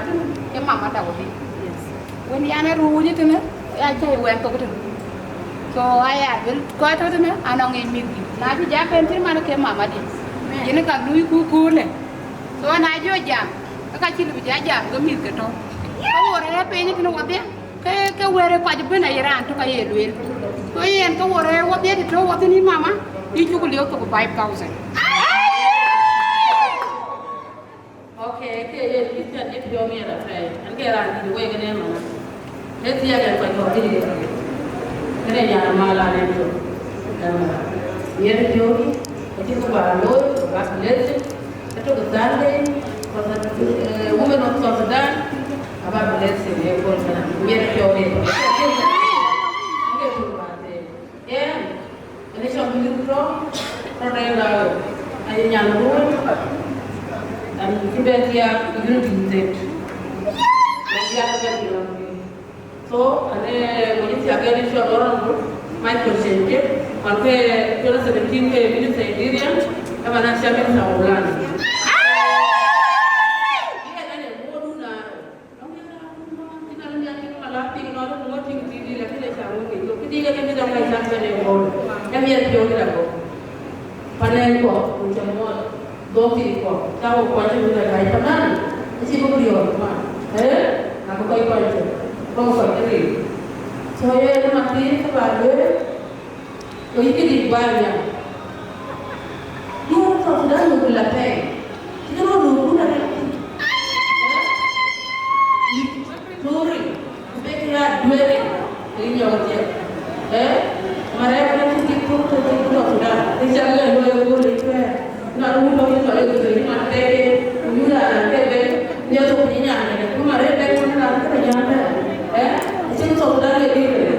ke mama dau bï. Yes. Wën yan ë ruu wïc tënë, ya cäi wɛn thok tënë. So aya luel kɔc tɔ̈ tënë anɔŋ ŋic mïthkï. Na cï jak en thïn man ke mamadï. Amen. Yen ka luui ku köölë. So na jɔ jam, ke ka cï lëu bï ja jam ke mïth ke tɔ̈. Ka wo rɛ̈ɛ̈r piny tënë wɔdhie, ke, ke wɛ̈ɛ̈r ë kɔc ëbën aye raan tök aye lueel. So yen ke wo rɛ̈ɛ̈r wɔdhie të tɔ̈ wɔdhie ni mama, yï cuk liök thok five thousand. Okay, ke ye Christian ye piɔ̈u miɛt apɛi. An ke raan dït wek ënë mana. Ë thiëëk en kɔc kɔ̈k dït. Kënë nyan mal an en piɔ̈u. Miɛt piɔ̈u, acï ku ba looi, ba ku leth. Ëtök Sunday, for the, eh, women of South Sudan, aba blessing ye kɔn kana. Miɛt piɔ̈u ye. An ke ku ba the. Yeah. Ënë cɔl Billy Crom, rɔt ë la, aye nyan ruɔ̈ɔ̈c, and cï bɛ thiaak unity state. Bɛ thiaak bɛ thiaak. So, ane mwenye thiaak ënë cɔl Honorable Michael Chenge, man ke twenty seventeen ke Minister Interior, ëmɛn aca Minister of Land. Yen ënë muɔɔr dun na. Panel kɔ, ku cä muɔɔth, dhɔ̈k thii kɔ, cä wok kuany cï wun la gäi panan, acï bï riɔ̈ɔ̈k man, ee, na bï kɔc kuany cök, kɔc kɔc cï riir. So, yen ë mathiin kë ba lueel, ku yï këdït ba riäŋ. Yïn South Sudan yök la pɛɛi, cï kë röt röt kun arëët thïn. Ee? Yï Tory, ku bek ya duëër, ke yï nyɔk thiek. Ee? Marɛɛk ënë cï tik thok thok thok thok Sudan. Ë cak lɛ luɔi ë kööl ë cuɛɛr. Na wun tɔ̈ yïn tɔ̈ yïn tɔ̈ yïn man bɛ̈ɛ̈i, ku yïn raan raan ke bɛ̈ɛ̈i, nyɛ thok piny nyan kɛ̈kɛ. Ku marɛɛk bɛ̈ɛ̈i wun raan ke bɛ̈ɛ̈i nyan bɛ̈ɛ̈i. Ee? Cïn thok Sudan ye dït kɛ̈kɛ.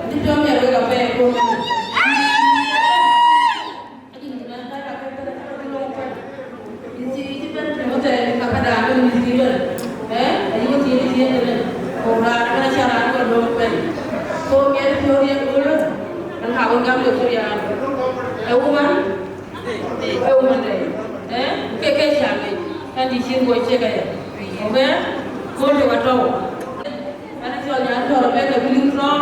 Cï piɔ̈u miɛt wek abɛ̈ɛ̈i kööl. Ana cɔl Nyan Tɔ̈r America, Billy Crom,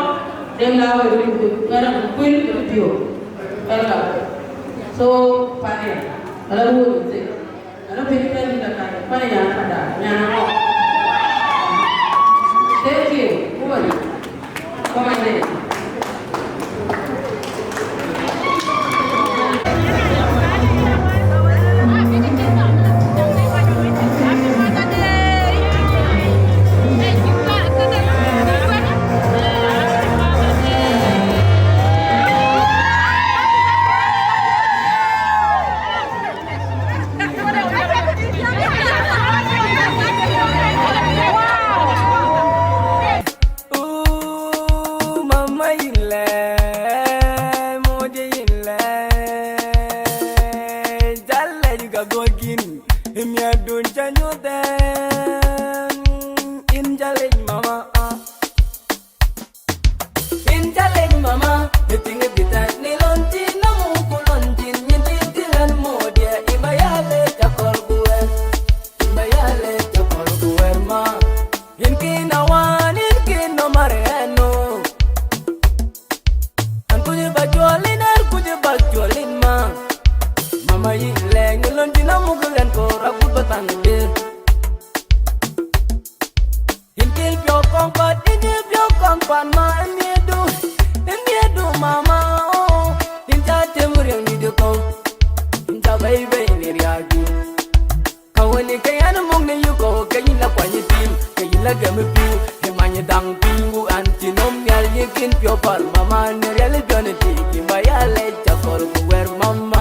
dem la wek rin ku bɛ̈n ku kuël ku piɔ̈u. Welcome. So, pania, ala ruɔ̈ɔ̈n thik. Ala piny pɛ̈n dït akan, pania nyan panda, nyan aŋɔk. Thank you. Kuɔny. Kuɔny de. Ooh, mama yïn lɛ, moje yïn lɛ, jalej ka gogin, miadun cha nyudan, in jalej mama, ah. In jalej mama, you think it be that ni lon tin na mu ku lon tin, nyin tin tin an modia, iba yale cha kol kuwer, iba yale cha kol kuwer ma. In kin awan, in kin no mare no. An kuji ba jolin, an kuji ba jolin ma. Mama yïn lɛ, ni lon tin na mu ku lon ko ra ku ba tan de. In kin piɔ̈u kɔŋ kuat, in kin piɔ̈u kɔŋ kuat ma, in miedu, in miedu mama, oh. In ca tem riɛŋ dït kɔ̈u, in ca bɛ̈i bɛ̈i ni riaakdu. Ka wëni ke yɛn muk ni yï kɔ̈u, ke yïn la kuany piny, ke yïn la gɛm piny, ke many daŋ piny, ku an cï nɔm nhial yï kin piɔ̈u pal mama, ni riɛl piɔ̈n tik, in ba ya lɛc ca kɔl ku wɛr mama.